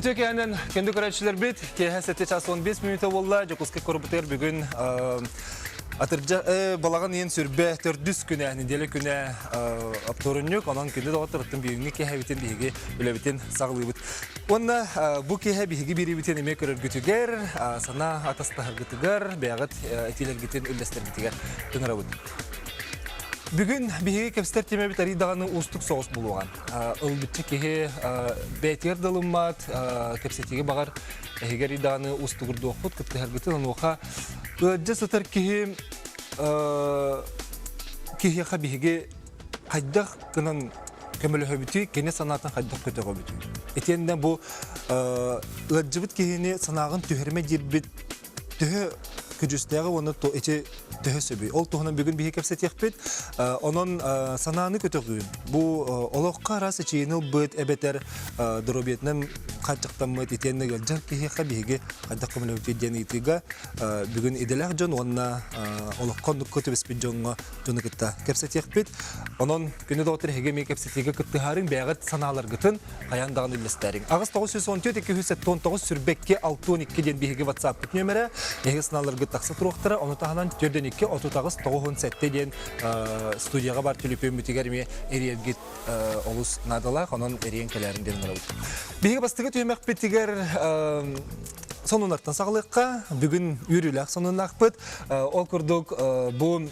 Үтүө киэһэнэн күндү көрөөччүлэрбит, киэһэ 7 час 15 мүнүүтэ буолла. Дьокуускай куораппытыгар бүгүн атырдьа балаҕан ыйын сүрбэ төрдүс күнэ, неделя күнэ оптуорунньук. Онон күндү доҕотторуттан бүгүҥҥү киэһэбитин биһиги үлэбитин саҕалыыбыт. Уонна бу киэһэ биһиги биэриибитин эмиэ көрөргүтүгэр, санаа атастаһаргытыгар, бэйэҕит этиилэргитин үллэстэргитигэр ыҥырабыт. Бүгүн биһиги кэпсэтэр тиэмэбит арый даҕаны уустук соҕус буолуоҕа. Ылбычча киһи бэйэтигэр да ылыммат, кэпсэтиигэ баҕар эһиги арый даҕаны уустугурдуохпут, кыттыһаргытын онуоха ыалдьа сытар киһи киһиэхэ биһиги хайдах гынан көмөлөһөбүтүй, кини санаатын хайдах көтөҕөбүтүй? Итиэннэ бу ыалдьыбыт киһини санааҕын түһэрмэ диирбит төһө күдьүстээҕи уонна ити төһө сөбүй? Ол туһунан бүгүн биһи кэпсэтиэхпит. Онон санааны көтөҕүү. Бу олоххо араас эчийини ылбыт эбэтэр доруобуйатынан хааччахтаммыт итиэннэ ыалдьар киһиэхэ биһиги хайдах көмөлөһүбүтүй диэн ыйытыыга бүгүн идэлээх дьон уонна олоххо оннукка түбэспит дьоҥҥо дьону кытта кэпсэтиэхпит. Онон күнү доҕоттор эһиги эмиэ кэпсэтиигэ кыттыһаарыҥ, бэйэҕит санааларгытын хайаан даҕаны үллэстээриҥ. 8 914 279 сүрбэкки 62 диэн биһиги WhatsApp-пыт нүөмэрэ. Эһиги санааларгыт тахса туруохтара. Ону таһынан 42 38 97 диэн студияҕа бар түлүпүөммүтүгэр эмиэ эрийэргит олус наадалаах. Онон эрийэн кэлээриҥ диэн ыҥырабыт. Биһиги бастакы түһүмэхпитигэр сонуннартан саҕалыахха. Бүгүн үөрүүлээх сонуннаахпыт. Ол курдук бу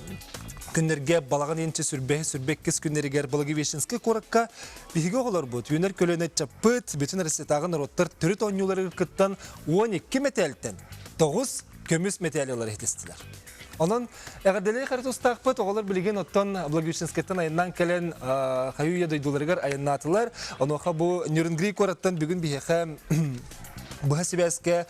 күннэргэ балаҕан инчи сүрбэһи сүрбэккис күннэригэр Благовещенскай куоракка Биһиги оҕолорбут үүнэр көлүөнэ ыччаппыт бүтүн Россиятааҕы норуоттар төрүт оонньууларыгар кыттан 12 мэтээлтэн 9 көмүс мэтээли ылар иһитистилэр. Онон эҕэрдэлэри хары тустаахпыт оҕолор билигин оттон Благовещенскайтан айаннаан кэлэн хайыы-үйэ дойдуларыгар айаннаатылар. Онуоха бу Нюрнгри куораттан бүгүн биһиэхэ быһа сибээскэ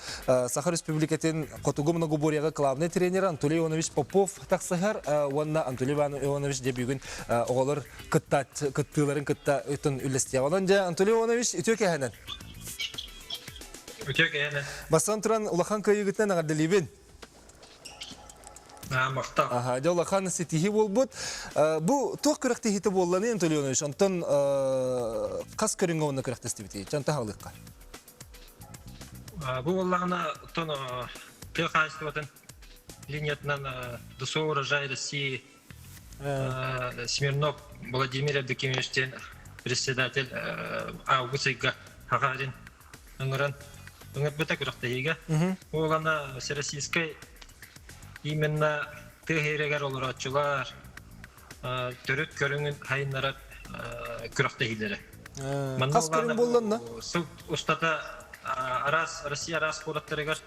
Саха Республикатын Хотугу многоборьеҕа главный тренер Анатолий Иванович Попов тахсыһар уонна Анатолий Иванович дьэ бүгүн оҕолор кыттыыларын кытта ыттан үллэстиэҕэ. Онон дьэ, Анатолий Иванович, үтүө кэһэнэн. Үтүө кэһэнэн. Бастан туран улахан кыайыыгытынан эҕэрдэлиибин. Махтал. Аха, дьэ улахан ситиһии буолбут. Бу туох күрэхтэһиитэ буолланый, Анатолий Иванович? Онтон хас көрүҥҥэ уонна күрэхтэстибитий? Чон таһалыахха. Бу буоллаҕына, оттон тыа хаһаайыстыбатын линиятынан ДСО «Урожай России» Смирнов Владимир Евдокимович диэн председатель август ыйга Гагарин ыҥыран ыҥырбыта күрэхтэһиигэ. Уолана всероссийскай именно тыа иһиригэр олорооччулар төрүт көрүҥүн хайыннарар күрэхтэһиилэрэ. Хас көрүҥ буолланна? Сыл устата араас Россия араас куораттарыгар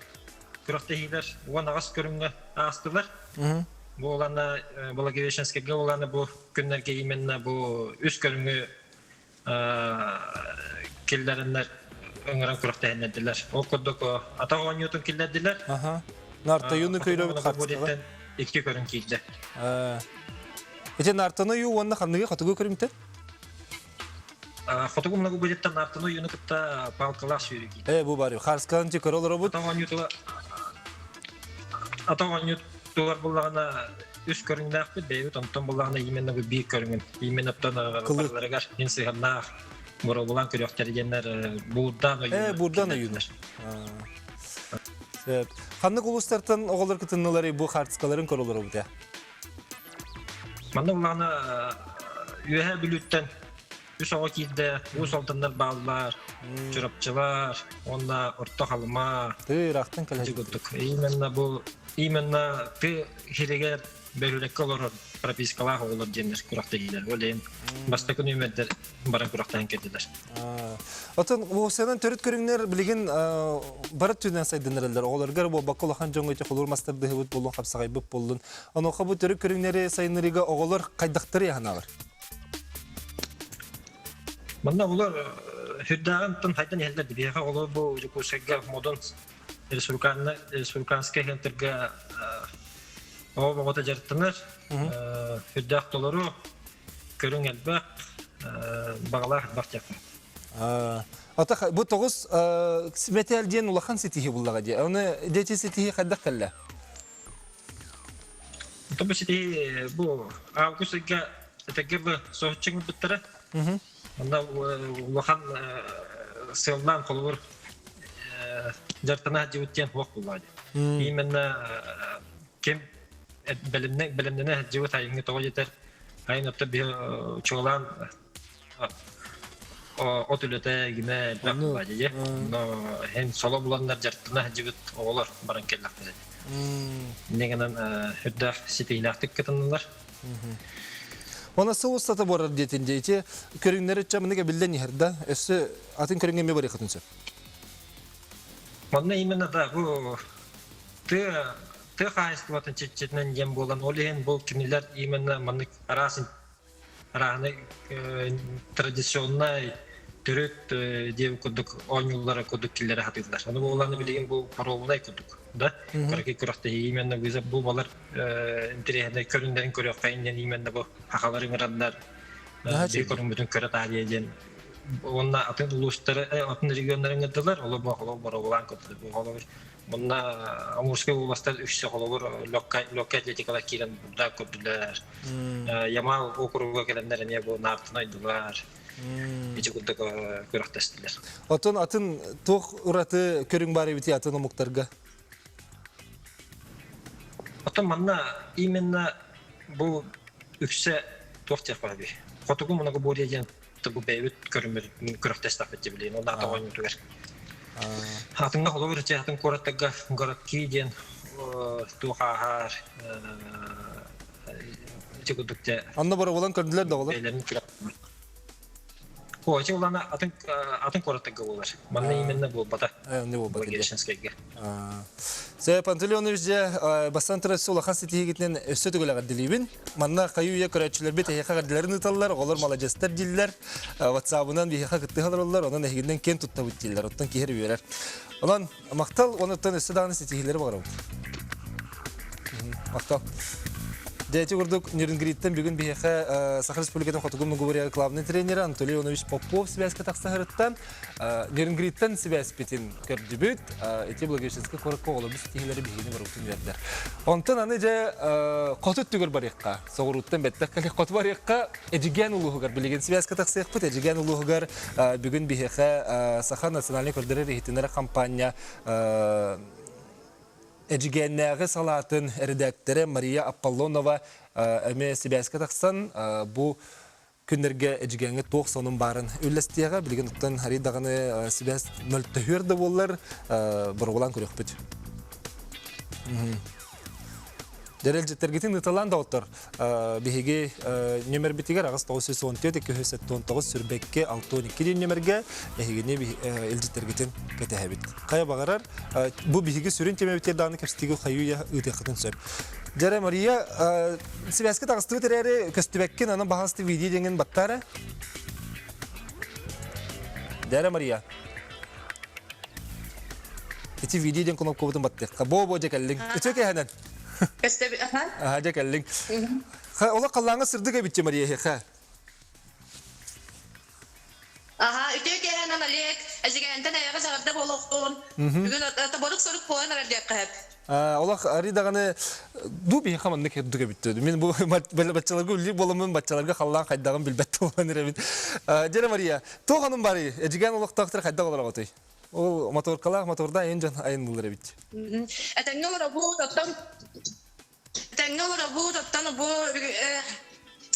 күрэхтэһиилэр 18 көрүҥҥэ аастылар. Бу улана Благовещенскайга улана бу күннэргэ именно бу үс көрүҥү киллэриннэр ыҥыран күрэхтэһиннэрдилэр. Ол курдук атах оонньуутун киллэрдилэр. Аха. Нартаюны көйлөбүт хартыскаҕа. Икки көрүҥ киирдэ. Ити нартаны ю уонна ханныгы хотугу көрүҥтэ? Хотугу мунагы будеттан нартаны юну кытта палкалаах сүүрү Э, бу бар. Харскан ти көрө олоробут. Атах оонньуутугар атах оонньуутугар буллаҕына үс көрүҥнээхпит бэйэбит онтон буллаҕына именно бу биир көрүҥүн именно оттон барыларыгар мин сыһыаннаах боруобулаан көрүөхтэр диэннэр буурдаан ойууну Э, буурдаан ойууну. Сөп. Ханнык улуустартан оҕолор кытыннылар бу хартыскаларын көрө олоробут э? Манна буллаҕына Үөһээ Бүлүүттэн үс оҕо киирдэ, Уус Алданнар бааллар, Чурапчылар уонна Орто Халыма. Тыы ыраахтан кэлэ курдук. Именно бу именно тыы иһигэр бөһүөлэккэ олорор пропискалаах оҕолор диэннэр күрэхтэһиилэр. Ол иһин бастакы нүөмэрдэр баран күрэхтэһэн кэллилэр. Отон уопсайынан төрүт көрүҥнэр билигин бары өттүнэн сайдыннараллар. Оҕолоргор буолбакка улахан дьоҥҥо ити холуур мастардыһыбыт буоллун, хапсаҕайбыт буоллун. Онуоха бу төрүт көрүҥнэри сайыннарыыга оҕолор хайдахтары яһаналар? Манна оҕолор сүрдээҕин хайдан иһэллэр биһиэхэ оҕолор бу Дьокуускайга модун республиканскай центрга оҕо оҕото дьарыктанар сүрдээх толору көрүҥ элбэх баҕалаах элбэх диэххэ. Ата бу тоҕус мэтээл диэн улахан ситиһии буллаҕа дии. Оны дети ситиһии хайдах кэллэ? Бу ситиһии бу август ыйга этэргэ бу соһуччу ыҥырбыттара. Онно улахан сыаллаан холобур. дьарыктана сылдьыбыт диэн суох буоллаҕа дии. Именно ким бэлэмнэнэ сылдьыбыт айыҥҥы тоҕо диэтэр айын отто биһи чуолаан от үлэтэ гинэ элбэх буоллаҕа дии. Но һин соло буланнар дьарыктана сылдьыбыт оҕолор баран кэллэхтэрэ. Инньэ гынан үрдээх ситиилээхтик кытыннылар. Уонна сыл устата буорар диэтин дии ити көрүҥнэр ычча мыныга биллэн иһэр да өссө атын көрүҥҥэ эмиэ барыаххытын сөп. Манна именно да бу тыа тыа хаһаайыстыбатын чиччитинэн диэн буолан ол иһин бу кинилэр именно маннык араас арааһынай традиционнай төрүт диэн курдук оонньууллара курдук киллэрэ сатыыллар. Ону буолан билигин бу паролунай курдук да кыракый күрэхтэһии именно вызов бу балар интэриэһинэй көрүҥнэрин көрүөххэ иннин именно бу сахалар ыҥыраннар биир көрүҥмүтүн көрө таарыйа диэн уонна атын улуустары атын регионнары ыҥырдылар олор холобур боруобалаан көрдүлэр холобур Онно Амурскай уобаластар үксэ холобур легкай атлетикалар киирэн булда көрдүлэр. Ямал округа кэлэннэр эмиэ бу наартаны ойдулар. Ити курдук күрэхтэстилэр. Оттон атын туох ураты көрүҥ баар эбитий атын омуктарга? Оттон манна именно бу үксэ туох диэх баар Хотугу многоборье диэн бу бэйэбит көрүммүт күрэхтэстэхпит дии билигин ол аата оонньуутугар. Атыҥҥа холобур ити атын куораттарга городки диэн туох ааһар ити курдук дьэ Онно боробулан көрдүлэр да оҕолор? бэйэлэрин күрэх О, ити улаана атын атын куораттарга буолар. Манна именно буолбата. Не буолбата. Благовещенскайга. Сэ Пантелеонович дьэ бастан турар улахан ситиһиигитинэн өссө төгүл эҕэрдэлиибин. Манна хайыы-үйэ көрөөччүлэрбит эһиэхэ эҕэрдэлэрин ыыталлар, оҕолор маладьыастар дииллэр, ватсабынан биһиэхэ кыттыһа олороллор, онон эһигинэн киэн туттабыт дииллэр, оттон киһи эрэ үөрэр. Онон махтал, онуттан өссө даҕаны ситиһиилэри баҕарабыт. Махтал. Дьэ, ити курдук Нерюнгриттэн бүгүн биһиэхэ Саха Республикатын Хотугу Мугубурия главный тренера Анатолий Иванович Попов связка тахсаһырыттан Нерюнгриттэн сибээспитин көрдүбүт. Ити Благовещенскай куоракка оҕолорбут ситиһиилэри биһигини барыбытын үөрдэр. Онтон аны дьэ хоту өттүгэр барыахха, соҕурууттан бэттэх кэлих хоту барыахха Эдьигээн улууһугар билигин связка тахсыахпыт. Эдьигээн улууһугар бүгүн биһиэхэ Саха национальнай көрдөрөр-иһитиннэрэр хампаанньа Эдьигээннээҕи салаатын эрэдээктэрэ Мария Аполлонова эмиэ сибээскэ тахсан бу күннэргэ Эдьигээҥҥэ туох сонун баарын үллэстиэҕэ. Билигин оттон арый даҕаны сибээс мөлтөһүөр да буоллар боруобалаан көрүөхпүт. Дьэрэлдьиттэргитин ыыталаан да оттор биһиги нөмербитигэр 8 914 279 сүрбэккэ 62 диэн нөмергэ эһигини илдьиттэргитин кэтэһэбит. Хайа баҕарар бу биһиги сүрүн темэбитигэр даҕаны кэпсэтиигэ хайыы ыытыаххытын сөп. Дьэрэ Мария, сибээскэ таҕыстыбыт эрээри көстүбэккин, анан баһаалыста видео диэҥин баттаа эрэ. Дьэрэ Мария. Ити видео диэн кнопкабытын баттыахха. Бо-бо дьэ кэллиҥ. Үтүө кэһэнэн. Көстөбүт, аха. Аха, дьэ кэллиҥ. Ха, олох халлааҥҥа сырдык эбит Мария эһиэхэ. Аха, үтүө киэһэнэн Олег, Эдьигээнтэн эйэҕэс эҕэрдэ буолуохтун. Бүгүн тоборук сорук буолан эрэр диэххэ сөп. Олох арый даҕаны дуу биһиэхэ маннык эрдик эбит Мин бу баччаларга үллүк буоламмын баччаларга халлаан хайдаҕын билбэт буолан эрэбин. Дьэрэ Мария, туох анын барый? Эдьигээн олохтоохтор хайдах олороҕутуй? Ол моторкалаах моторда айан дьон айанныылар эбит. Этэҥҥэ олоробут, оттон Тэҥҥэ олоробут, оттон бу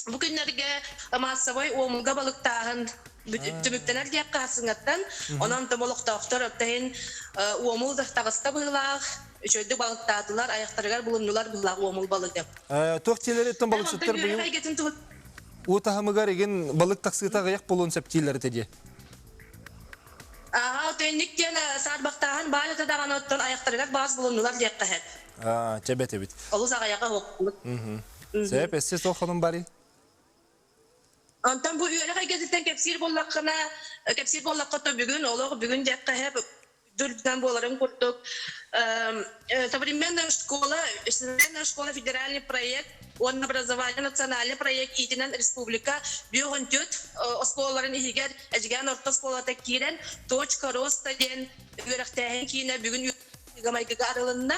бу күннэргэ маассабай уомулга балыктааһын түмүктэнэр диэххэ сыҥаттан, онон олохтоохтор оттон уомул таҕыста быһыылаах, үчүгэйдик балыктаатылар, айахтарыгар булуннулар быһыылаах уомул балыгы. Туох дьиэлэриттэн балыксыттар быйыл уу таһымыгар игин балык тахсыыта аҕыйах буолуон сөп дииллэр этэ дии. Ааһа, отойник диэн саарбахтааһын баай ата даҕаны оттон айахтарыгар баас булуннулар диэххэ сөп. Аа, чэбэт эбит. Олус аҕыйаҕа уһукпут. Сөп, эссе суох хонун барый? Онтон бу үөрэх эйгэтиттэн кэпсиир буоллаххына, кэпсиир буоллахха то бүгүн олох бүгүн диэххэ сөп дүрдүнэн буоларын курдук современная школа современная школа федеральный проект уонна образование национальный проект иитинэн республика бүөҕүн оскуолаларын иһигэр Эдьигээн орто оскуолата киирэн точка роста диэн үөрэхтээһин киинэ бүгүн майгыга арылынна.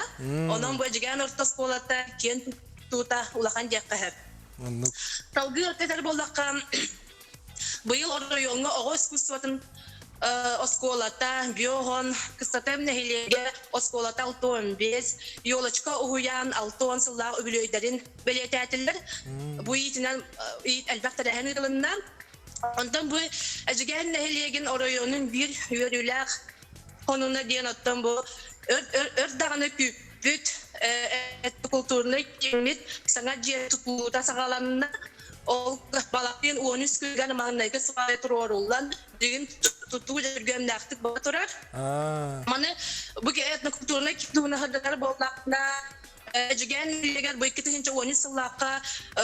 Онон бу Эдьигээн орто оскуолата киэн туттуута улахан диэххэ сөп. Салгыы этэр буоллахха, быйыл оройуоҥҥа оҕо искусствотын оскуолата Биоһон, Кыстатыам нэһилиэгэ оскуолата 65, Елочка уһуйаан 60 сыллаах үбүлүөйдэрин бэлиэтээтилэр. Бу иитинэн элбэх тэрээһин ыытылынна. Онтон бу Эдьигээн нэһилиэгин оройуонун биир үөрүүлээх хонуна диэн оттон бу өр даҕаны күүппүт култуурунай кииммит саҥа дьиэ тутуута саҕаланна. Ол балаҕан 13 күнүгэр маҥнайгы сыбаайа туруоруллан, билигин тутуу дьүргүөмнээхтик бара турар. Маны бу этнокультурнай киин туһунан буоллахпына, Эдьигээн нэһилиэгэр бу 2013 сыллаахха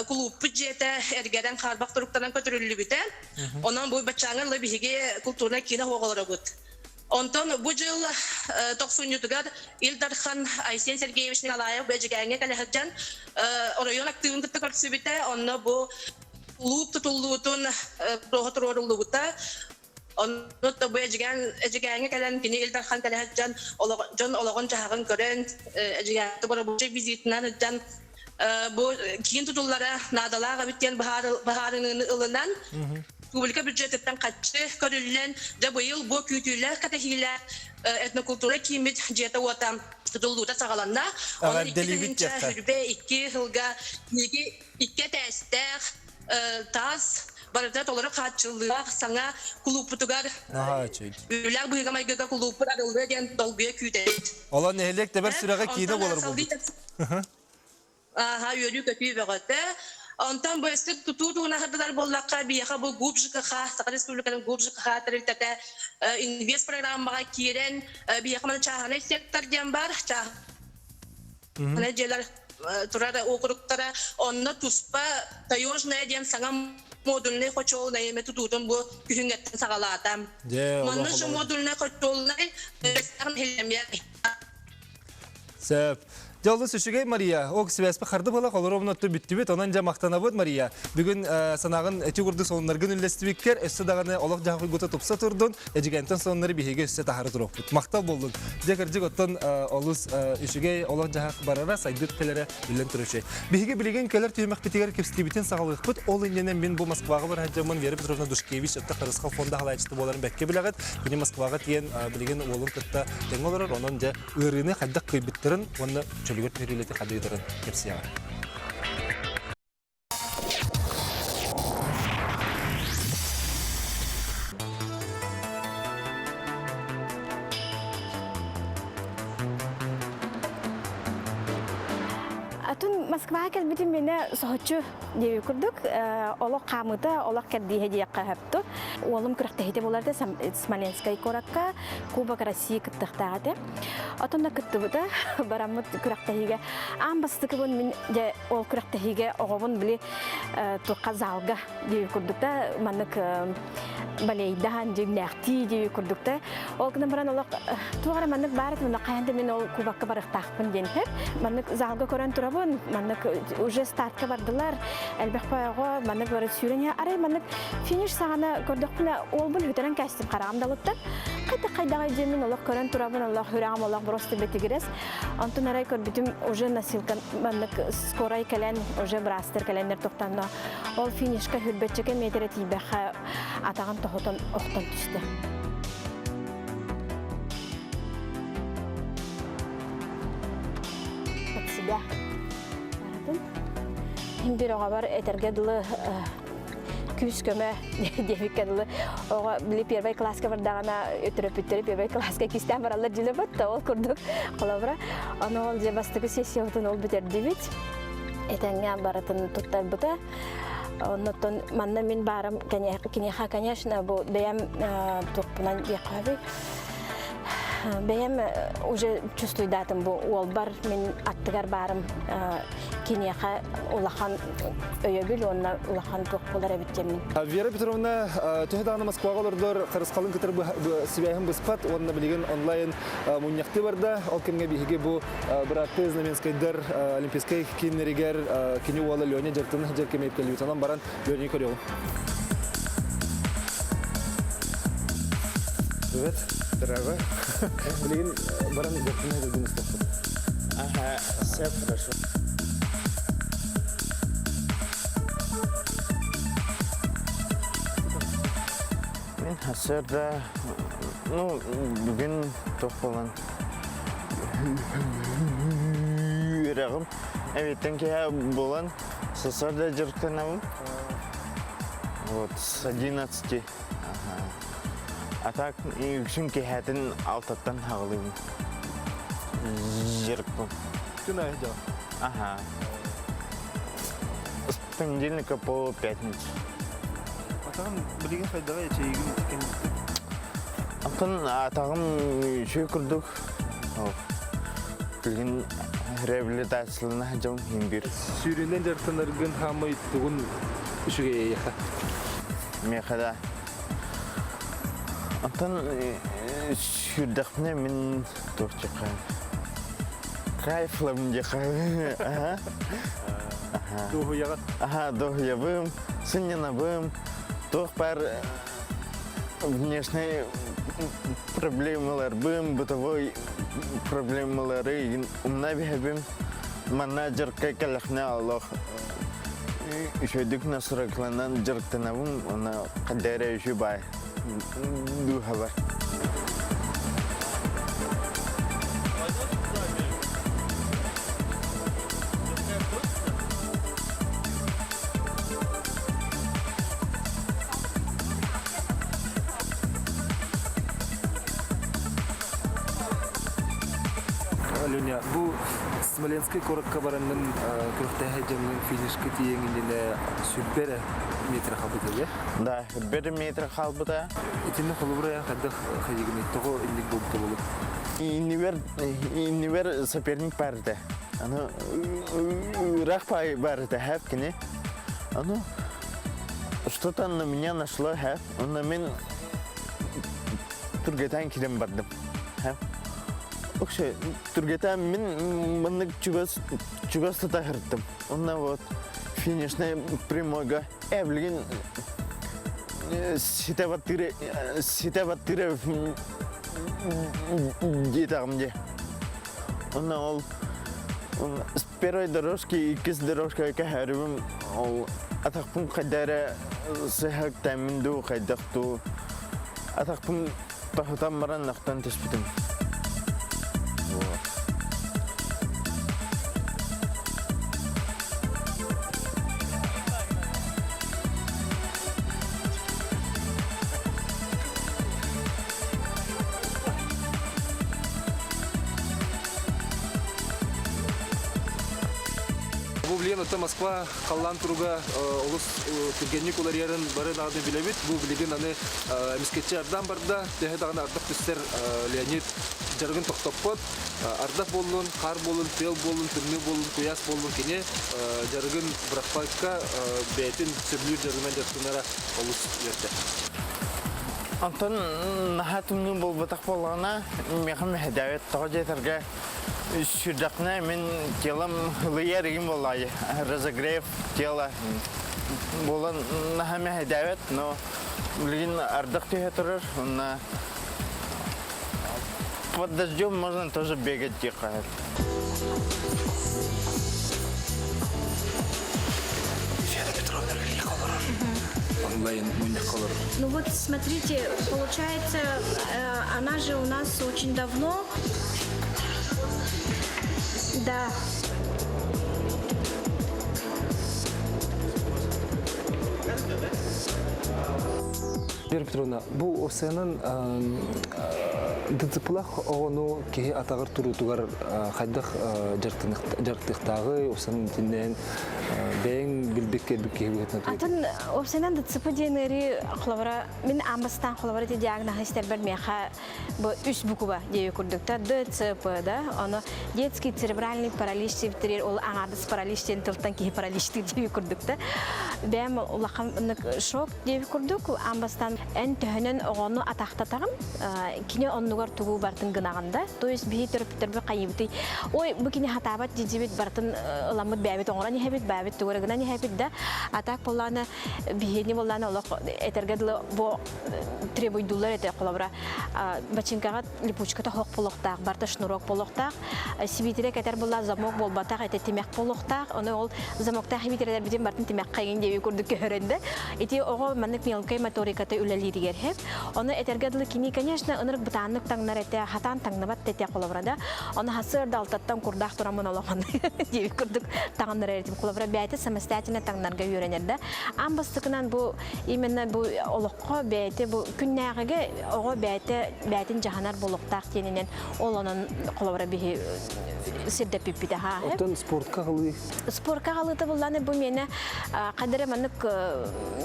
кулууппут дьиэтэ эргэрэн хаарбах туруктанан көтүрүллүбүтэ. Онон бу баччааҥҥа ыла биһиги култуурунай киинэ оҕолоробут. Онтон бу дьыл тохсунньутугар Ил Дархан Айсен Сергеевич Николаев Эдьигээҥҥэ кэлэ сылдьан оройуон актыыбын кытта көрсүбүтэ. Онно бу кулууп тутуллуутун туруоруллубута. Онно бу Эдьигээн Эдьигээҥҥэ кэлэн кини Ил Дархан кэлэ сылдьан дьон олоҕун-дьаһаҕын көрөн Эдьигээҥҥэ рабочай визитынан сылдьан бу киин тутуллара наадалаах эбит диэн быһаарыныыны ылынан республика бюджетыттан харчы көрүллэн дьэ быйыл бу күүтүүлээх кэтэһиилээх этнокультура кииммит дьиэтэ-уота тутуллуута саҕаланна. Онон 2022 сылга икки этээстээх таас барыта толору хааччыллыылаах саҥа кулууппутугар үлээх быһыыга-майгыга кулууппут арыллыа диэн долгуйа күүтэбит. Олон нэһилиэк тэбэр сүрэҕэ киинэ буолар буолбут. Ааһа үөрүү-көтүү бөҕөтө. Онтон бу өссө тутуу туһунаһырдылар буоллахха, биһиэхэ бу ГУП ЖКХ, Саха Республикатын ГУП ЖКХ тэрилтэтэ инвест программаҕа киирэн, биһиэхэ маны чааһынай сектор диэн бар, чааһынай дьиэлэр турар уокуруктара, онно туспа таежная диэн саҥа модульнай хочуолунай эмэ тутуутун бу күһүҥҥэттэн саҕалаата. Манна же модульнай хочуолунай Сөп. Дьэ олус үчүгэй Мария. Ок связьпа харды була холоромун отту бүттүбүт. Онон дьэ махтанабыт Мария. Бүгүн санааҕын эти курдук сонуннаргын үллэстибиккэр өссө даҕаны олох дьаһах тупса турдун. Эдьигээнтэн сонуннары биһиги өссө таһары туруохпут. Махтал буоллун. Дьэ кырдьык оттон олус үчүгэй олох дьаһах барара сайдыт кэлэрэ биллэн турар үчүгэй. Биһиги билигин кэлэр түһүмэхпитигэр кэпсэтиибитин саҕалыахпыт. Ол иннинэ мин бу Москваҕа барар дьоммун Вера Петровна Душкевич өттө Харысхал фонда халааччыта буоларын бэккэ билэҕит. Кини Москваҕа тиийэн билигин уолун кытта тэҥҥэ олорор. Онон дьэ ыарыыны хайдах кыайбыттарын уонна чөлүгэр түһэрүүлэти хадыытарын кэпсиэҕэ. Атын Москваҕа кэлбитим минэ соһуччу диэби курдук олох хаамыыта олох кэрдииһэ диэххэ сөптө. Уолум күрэхтэһиитэ буолар этэ Смоленскай куоракка Кубок России кыттыахтаах этэ. Отон да кыттыбыта бараммыт күрэхтэһиигэ аан бастакыбын мин дьэ ол күрэхтэһиигэ оҕобун били туохха залга диэби курдук да маннык балейдаһан дьиҥнээхтии диэби курдук да ол гынан баран олох туох эрэ маннык баар этим хайаан да мин ол кубокка барыахтаахпын диэн иһэр маннык залга көрөн турабын маннык уже стартка бардылар элбэх оҕо маннык бары сүүрэн арай маннык финиш саҕана көрдөхпүнэ уолбун бүтэрэн кээстим хараҕым далыттан хайдах хайдаҕай диэммин олох көрөн турабын олох сүрэҕим олох просто бэтигирэс онтон арай көрбүтүм уже носилка маннык скорай кэлэн уже быраастар кэлэннэр тохтонно ол финишка хүрбэччэкэ метрэ тиийбэххэ атаҕын тоһутан охтон түстэ от себя Мин бир оҕобор этэргэ дылы күүс-көмө диэбиккэ дылы оҕо били первый класска бардаҕына төрөппүттэри первый класска кистээн бараллар дьилэ батта ол курдук холобура ону ол дьэ бастакы сессиябытын ол бүтэрдибит этэҥҥэ барытын туттарбыта оннуттан манна мин баарым киниэхэ конечно бу бэйэм туохпунан диэххэ Бэйэм уже чувствуйдаатым бу уолбар мин аттыгар баарым киниэхэ улахан өйөбүл уонна улахан туох буолар эбит диэммин. Вера Петровна төһө даҕаны Москваҕа олордор Харысхалын кытары сибээһин быспат уонна билигин онлайн мунньахтыы барда. Ол кэмҥэ биһиги бу бырааттыы Знаменскайдар Олимпийскай кииннэригэр кини уола Леня дьарыктана сылдьар кэмигэр кэлбит. Онон баран Леняны көрүөҕүҥ. Привет, дорогой. Билигин баран дьарыктана сылдьар истэхпит. Ага, все хорошо. Мин. Сарсыарда, ну, бүгүн туох буолан үөрэҕим эбиттэн киэһэ буолан сарсыарда дьарыктанабын. Вот, с 11. А так үксүн киэһэтин алтаттан хаҕылыыбын. Дьарыкпын. Күн аайы дьаҕа. Ага. С понедельника по пятницу. Атаҕын билигин хайдаҕа эчэйигин кэнниттэн? Антон атаҕым үчүгэй курдук. Билигин реабилитациялана сылдьабын иһин биир. Сүүрүүнэн дьарыктанаргын хаамай тугун үчүгэй эйиэхэ? Миэхэ да. Антон сүүрдэхпинэ мин туох диэххэ кайфлабын диэххэ. Аха. Дуоһуйаҕын? Аха, дуоһуйабым, сынньанабым. Туох баар внешний проблемаларбын, бытовой проблемалары умна биһэбим. Манна дьарыкка кэлэхнэ олох үчүгэйдик настройкаланан дьарыктанабын, уонна хайда эрэ үчү баай дууһабар. Леня, бу Смоленскай куоракка бараҥҥын күрэхтэһэ дьаҥҥын финишка тиийэн иннинэ сүрбэ эрэ метр хаалбыта дии? Да, сүрбэ метр хаалбыта. Итиннэ холобура хайдах хайыгыный тоҕо инник буолбута буолуо? Иннибэр, иннибэр соперник баар этэ. Аны ыраах баар этэ, хэп кини. Аны что-то на меня нашло, хэп. Онно мин түргэтэн кирэн бардым. Хэп. Вообще, түргэтэн мин маннык чугас чугас тута сырыттым. Онно вот финишный прямойга э билигин ситэ баттыыр ситэ баттыыр диэтэҕим дии. Онно ол с первой дорожки иккис дорожка кэһэрибим ол атахпын хайда эрэ сыһыктааммын дуу хайдах дуу атахпын тоһутан баран нохтон түспүтүм. Бу билигин оттон Москва халлаан туруга олус түргэнник уларыйарын бары даҕаны билэбит. Бу билигин аны эмискэччи ардаан барда. Төһө даҕаны ардах түстэр Леонид дьарыгын тохтоппот. Ардах буоллун, хаар буоллун, тыал буоллун, тымныы буоллун, куйаас буоллун кини дьарыгын бырахпакка бэйэтин сөбүлүүр дьарыгынан дьарыктанара олус үөрдэ. Онтон наһаа тымныы буолбатах буоллаҕына, миэхэ мэһэйдээбэт. Тоҕо диэтэргэ сүрдэхпинэ мин телом ылыйар игин буоллаҕа разогрев тела буолан наһаа мэһэйдээбэт, но билигин ардах түһэ турар, уонна под дождем можно тоже бегать диэххэ Фена Петровна Онлайн мунньахха олорор. Ну вот смотрите, получается, э, она же у нас очень давно. Да. Вера Петровна, бу ОСН ДЦПлах оҕону киһи атаҕар туруутугар хайдах дьарыктыахтааҕый, ОСН итиннээн бэйэҥ билбиккэ киһи быһыытынан Атын ОСН ДЦП диэн ыарыы холобура мин аан бастаан холобура ити диагноһы истэрбэр миэхэ бу үс буква диэби курдук ДЦП да ону детский церебральный паралич диэбиттэригэр ол аҥаардас паралич диэн тылтан киһи параличтыыр диэби курдук да бэйэм улахан шок диэби курдук аан бастаан эн төһөнөн оҕону атаахтатаҕын кини оннугар тугу барытын гынаҕын да то есть биһи төрөппүттэрбит хайыыбытый ой бу кини хатаабат дьидьибит барытын ыламмыт бэйэбит оҥорон иһэбит бэйэбит тугу эрэ гынан иһэбит да а так буоллаҕына биһини буоллаҕына олох этэргэ дылы бу требуйдуулар этэ холобура бачыҥкаҕа липучката хоох буолуохтаах барыта шнурок буолуохтаах сибиитирэ кэтэр буолла замок буолбатах этэ тимэх буолуохтаах ону ол замоктаах сибиитирэлэрбитин барытын тимэххэ иҥин диэбит. диэби курдук көһөрөн да. Ити оҕо маннык мелкай моториката үлэлииригэр хэп. Ону этэргэ дылы кини, конечно, ынырык бытааннык таҥнар этэ, хатаан таҥныбат да этэ холобура да. Ону хасыарда алтаттан курдаах тураммын олохон диэби курдук таҥыннарар этим. Холобура бэйэтэ самостоятельно таҥнарга үөрэнэр да. Аан бастакынан бу именно бу олоххо бэйэтэ бу күннээҕигэ оҕо бэйэтэ бэйэтин дьаһанар буолуохтаах диэнинэн ол онон холобура биһи сирдэппиппит аха. Оттон спортка аҕалыы? Спортка аҕалыыта булланы бу миэнэ хадара маннык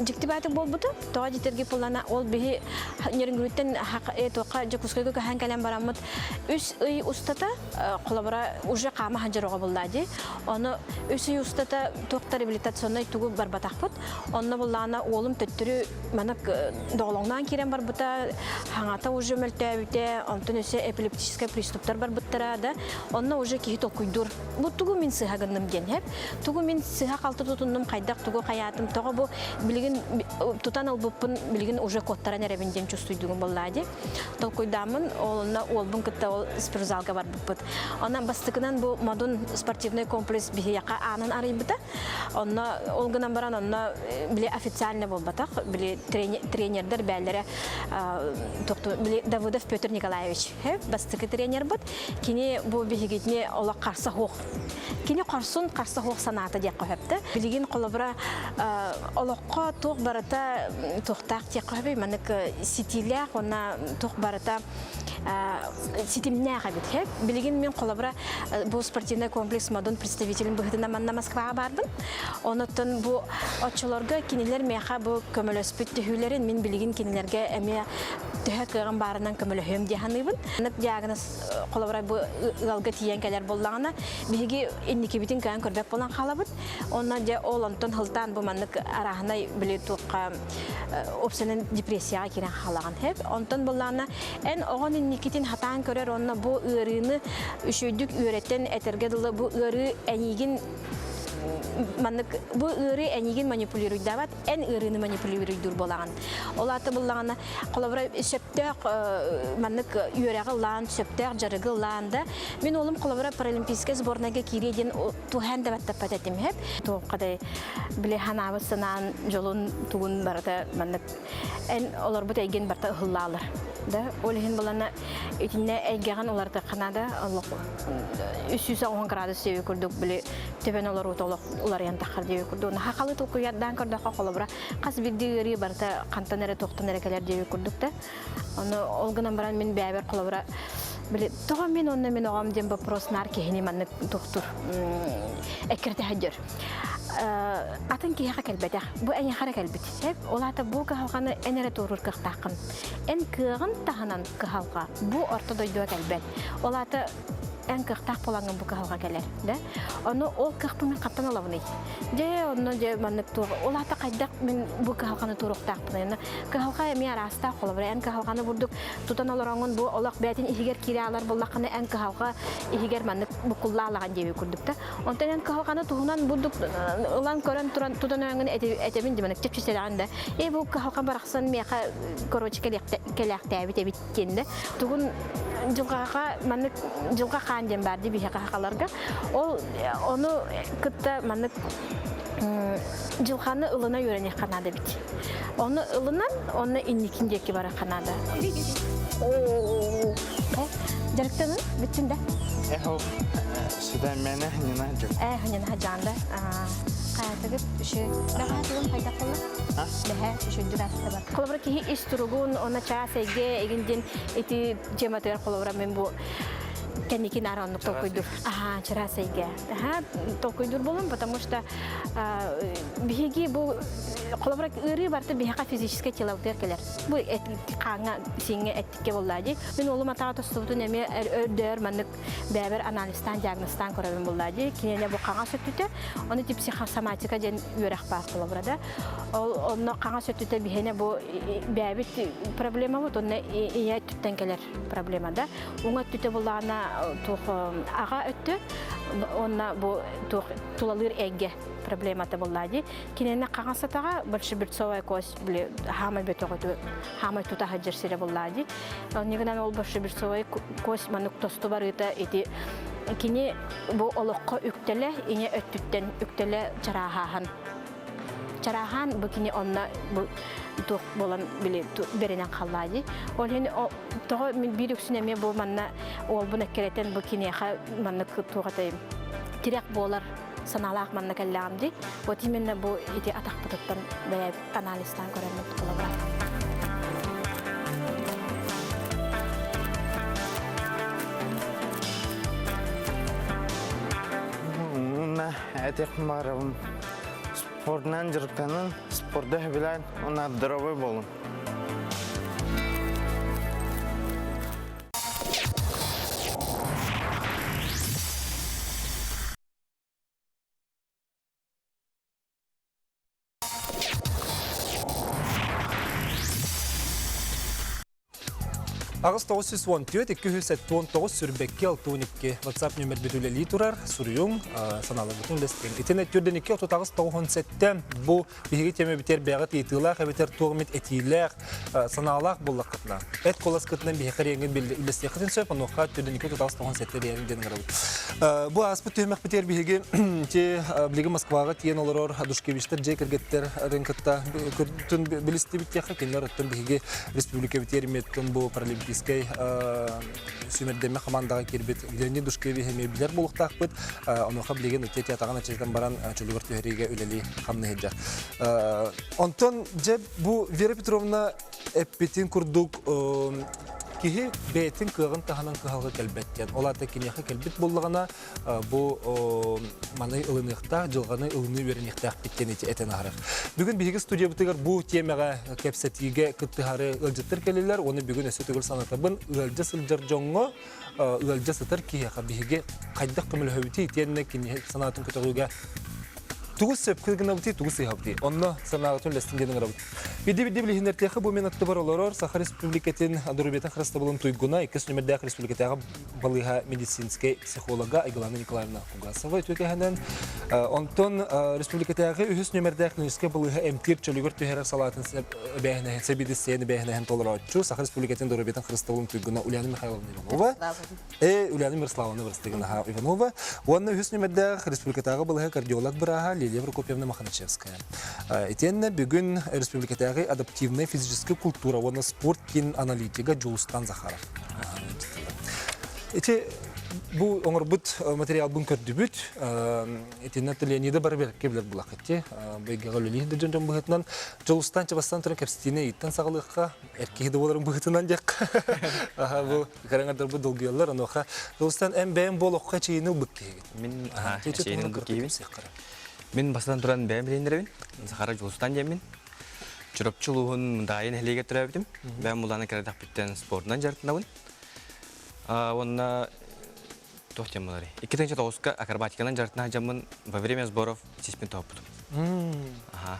дьикти баатык буолбута. Тоҕо дьитэрги буллана ол биһи Нерюнгриттэн туохха Дьокуускайга көһөн кэлэн бараммыт үс ый устата холобура уже хаама сылдьар оҕо буллаа дии. Ону үс ый устата туох да реабилитационнай тугу барбатахпыт. Онно буллаана уолум төттөрү маннык доҕолоҥноон киирэн барбыта, хаҥата уже мөлтөөбүтэ, онтон өссө эпилептическай приступтар барбыттара да, онно уже киһи толкуйдуур. Бу тугу мин сыһа гынным диэн хэп. Тугу мин сыһа халты тутуннум, хайдах тугу хайаатым, тоҕо бу билигин тутан ылбыппын билигин уже куоттаран эрэбин диэн чувствуйдугум буоллаа дии. Толкуйдааммын, ол онно уолбун кытта ол спортзалга барбыппыт. Онон бастакынан бу Модун спортивный комплекс биһиэхэ аанын арыйбыта. Онно ол гынан баран онно били официально буолбатах, били тренердэр бээлэрэ били Давыдов Петр Николаевич бастакы тренербит. Кини бу биһигитини олох харса суох. Кини хорсун харса суох санаата диэххэ сөптө. Билигин холобура олоххо туох барыта туохтаах диэххэ сөбүй маннык ситиилээх уонна туох барыта ситимнээх эбит. Билигин мин холобура бу спортивный комплекс Модун представителин быһыытынан манна Москваҕа баарбын. Онуттан бу оччолорго кинилэр миэхэ бу көмөлөспүт түһүүлэрин мин билигин кинилэргэ эмиэ төһө кыаҕым баарынан көмөлөһүөм дии саныыбын. Маннык диагноз холобура бу ыалга тиийэн кэлэр буоллаҕына биһиги инникибитин кыайан көрбөт буолан хаалабыт. Онно дьэ ол онтон сылтаан бу маннык арааһынай били туохха опсанан депрессияҕа киирэн хаалаҕын. Онтон буоллаҕына Эн оҕон инникитин хатаан көрөр уонна бу ыарыыны үчүгэйдик үөрэтэн этэргэ дылы бу ыарыы эйигин маннык бу ыарыы эйигин манипулируйдаабат, эн ыарыыны манипулируйдуур буолаҕын. Ол аата буллаҕына, холобура, сөптөөх маннык үөрэҕи ылаан, сөптөөх дьарыгы ылаан да, мин уолум холобура паралимпийскай сборнайга киириэ диэн туһаан да баттаппат этим хэп. Туоххадай били ханаабыт санаан дьолун тугун барыта маннык эн олорбут эйгин барыта ыһыллаалар да ол иһин булана итиннэ эйгэҕин уларытыахха наада олох 310 градус диэби курдук били төбөн олоруута олох уларыйан таххар диэби курдук хахалы толкуйардаан көрдөххө холобура хас биирдии ыарыы барыта хантан эрэ туохтан эрэ кэлэр диэби курдук да ону ол гынан баран мин бэйэбэр холобура били тоҕо мин онно мин оҕом диэн вопрос наар киһини маннык туохтур эккирэтэ сылдьар атын киһиэхэ кэлбэтэх бу эйиэхэ эрэ кэлбит Сөп, ол аата бу кыһалҕаны эн эрэ туоруур кыахтааххын. Эн кыаҕын таһынан кыһалҕа бу орто дойдуга кэлбэт. Ол аата эн кыахтаах буолаҥҥын бу кыһалҕа кэлэр, да? Ону ол кыахпын мин хантан ылабыный? Дьэ, онно дьэ маннык туох ол аата хайдах мин бу кыһалҕаны туоруохтаахпыный? Онно кыһалҕа эмиэ араастаах холобура эн кыһалҕаны бурдук тутан олороҥҥун бу олох бэйэтин иһигэр киирэ алар буоллаххына эн кыһалҕа иһигэр маннык буккуллаалаҕын диэбит курдук да. Онтон эн кыһалҕаны туһунан бурдук ылан көрөн туран тутан өҥүн этэбин диманык чэпчэсэлэҕин да э бу кыһалҕа барахсан миэхэ короче кэлээхтээбит эбит диэн да тугун дьылҕаҕа маннык дьылҕа хаан диэн баар дии биһиэхэ хахаларга ол ону кытта маннык дьылҕаны ылына үөрэниэххэ наада эбит ону ылынан онно инникин диэки барыахха наада дьарыктанын бүттүн да Эхо, сюда мене не надо. Э, не надо, Хаятыгыт үшү. Бэҕэһээ хайдах буолла? Бэһээ үшүдүк аста бар. Холобура киһи ис туругун, онно чаас эйгэ игин диэн ити тематыгар холобура мен бу кэнники наар оннук толкуйдур. Аха, чараас эйгэ. Аха, толкуйдур болом, потому что биһиги бу холобура ыарыы барыта биһиэхэ физическое тело кэлэр. Бу хааҥҥа, сиҥҥэ эттиккэ буоллаа дии. Мин уолум атаҕа тостубутун эмиэ өрдөөр маннык бэйэбэр анализтаан, диагнозтаан көрөбүн буоллаа дии. Киниэнэ бу хаҥас өттүтэ, ону тип психосоматика диэн үөрэх баар холобура да. Ол онно хаҥас өттүтэ биһиэнэ бу бэйэбит проблемабыт, онно ийэ өттүттэн кэлэр проблема да. Уҥа өттүтэ буллаҕына туох аҕа өттү, онно бу туох тулалыыр эйгэ проблемата буоллаа дии. Киниэнэ хаҥас атаҕа большеберцовая кость били хаамай бөтөҕөтү хаамай тута сылдьар сирэ буоллаа дии. Онньугунан ол большеберцовая кость маннык тосту барыыта ити кини бу олоххо үктэлэ ийэ өттүттэн үктэлэ чарааһааһын. Чарааһаан бу кини онно бу туох буолан били бэринэн халлаа дии. Ол иһин тоҕо мин биир үксүн эмиэ бу манна уолбун эккирэтэн бу киниэхэ маннык туох этэй тирэх буолар санаалаах манна кэллэҕим дии. Вот именно бу ити атахпытыттан бэйэ анализтаан көрөммүт холобура. Уонна этиэх баарабын спордунан дьарыктанын, спорду сөбүлээн уонна здоровый буолун. Аҕыс 914 279 сүрбэкки 62 WhatsApp нөмербит үлэлии турар. Суруйуҥ, санааларгытын үллэстиҥ. Итиннэ түрдэн 2 38 97 бу биһиги тиэмэбитигэр бэйэҕит ыйытыылаах эбэтэр туох эмит этиилээх, санаалаах буоллаххытына, эт куоласкытынан биһиэхэ эриэҥҥин үллэстиэххитин сөп, онуоха түрдэн 2 38 97 эриэҥ диэн ыҥырабыт. Бу ааспыт түһүмэхпитигэр биһиги билигин Москваҕа тиийэн олорор Душкевичтэр дьиэ кэргэттэрин кытта билистибит диэххэ, кинилэр оттон биһиги республикабытыгар имиэттэн бу паралимпийскай сүүмэрдэммэ хамаандаҕа киирбит Леонид Душкевич эмиэ билэр буолуохтаахпыт. Онуоха билигин ити театрга началитан баран чөлүгэр түһэриигэ үлэлии хамныы сылдьар. Онтон дьэ бу Вера Петровна эппитин курдук киһи бэйэтин кыаҕын таһынан кыһалҕа кэлбэт диэн. Ол аата киниэхэ кэлбит буоллаҕына бу маны ылыныахтаах, дьылҕаны ылыныы үөрэниэхтээхпит диэн ити этэн аһарар. Бүгүн биһиги студиябытыгар бу тиэмэҕэ кэпсэтиигэ кыттыһары ыалдьыттар кэллилэр. Уонна бүгүн өссө төгүл санатабын, ыалдьа сылдьар дьоҥҥо, ыалдьа сытар киһиэхэ биһиги хайдах көмөлөһөбүтүй итиэннэ кини санаатын көтөҕүүгэ тугу сөпкө гынабытый, тугу сыыһабытый. Онно санааҕытын үллэстин диэн ыҥырабыт. Бидди-бидди билиһиннэртиэхэ бу мен аттыбар олорор Саха Республикатын доруобуйатын харыстабылын туйгуна, иккис нүмердээх республикатааҕы балыыһа медицинскэй психолога Айгылана Николаевна Кугасова үтүөкэһэнэн, онтон республикатааҕы үһүс нүмердээх клиническэй балыыһа эмтиир чөлүгэр түһэрэр салаатын эбээһинэһин, сэбиэдиссэйин эбээһинэһин толорооччу Саха Республикатын доруобуйатын харыстабылын туйгуна Ульяна Михайловна Иванова, Ульяна Мирославовна Бырастыгынаха Иванова уонна үһүс нүмердээх республикатааҕы балыыһа кардиолог бырааһа Лилия Прокопьевна Махначевская. Итиэннэ бүгүн республикатааҕы адаптивнай физическэй культура уонна спорт киин аналитига Дьулустан Захаров. Ити бу оҥорбут материалбын көрдүбүт. Итиннэ Леонида бары бэркэ билэр булахытти. Быйгаҕа үлэлиир да дьон дьон быһыытынан Дьулустан Чабастан туран кэпсэтиини ыйыттан саҕалыахха, эр киһи да буоларын быһыытынан диэххэ. Аха бу кыраҥардарбыт долгуйаллар. Онуоха Дьулустан эн бэйэм бу олоххо эчийини ылбыт киһигин. Мин эчийини ылбыт киһибин. Мин бастатан туран бэйэм билиннэрэбин. Сахара Дьулустан диэммин. Чурапчы улууһун Мындаайы нэһилиэгэр төрөөбүтүм. Бэйэм улаана кэрэдэхпиттэн спордунан дьарыктанабын. Уонна туох диэн буоларый? 2009-ка акробатиканан дьарыктана сылдьаммын во время сборов сиспин тоһоппутум. Аха.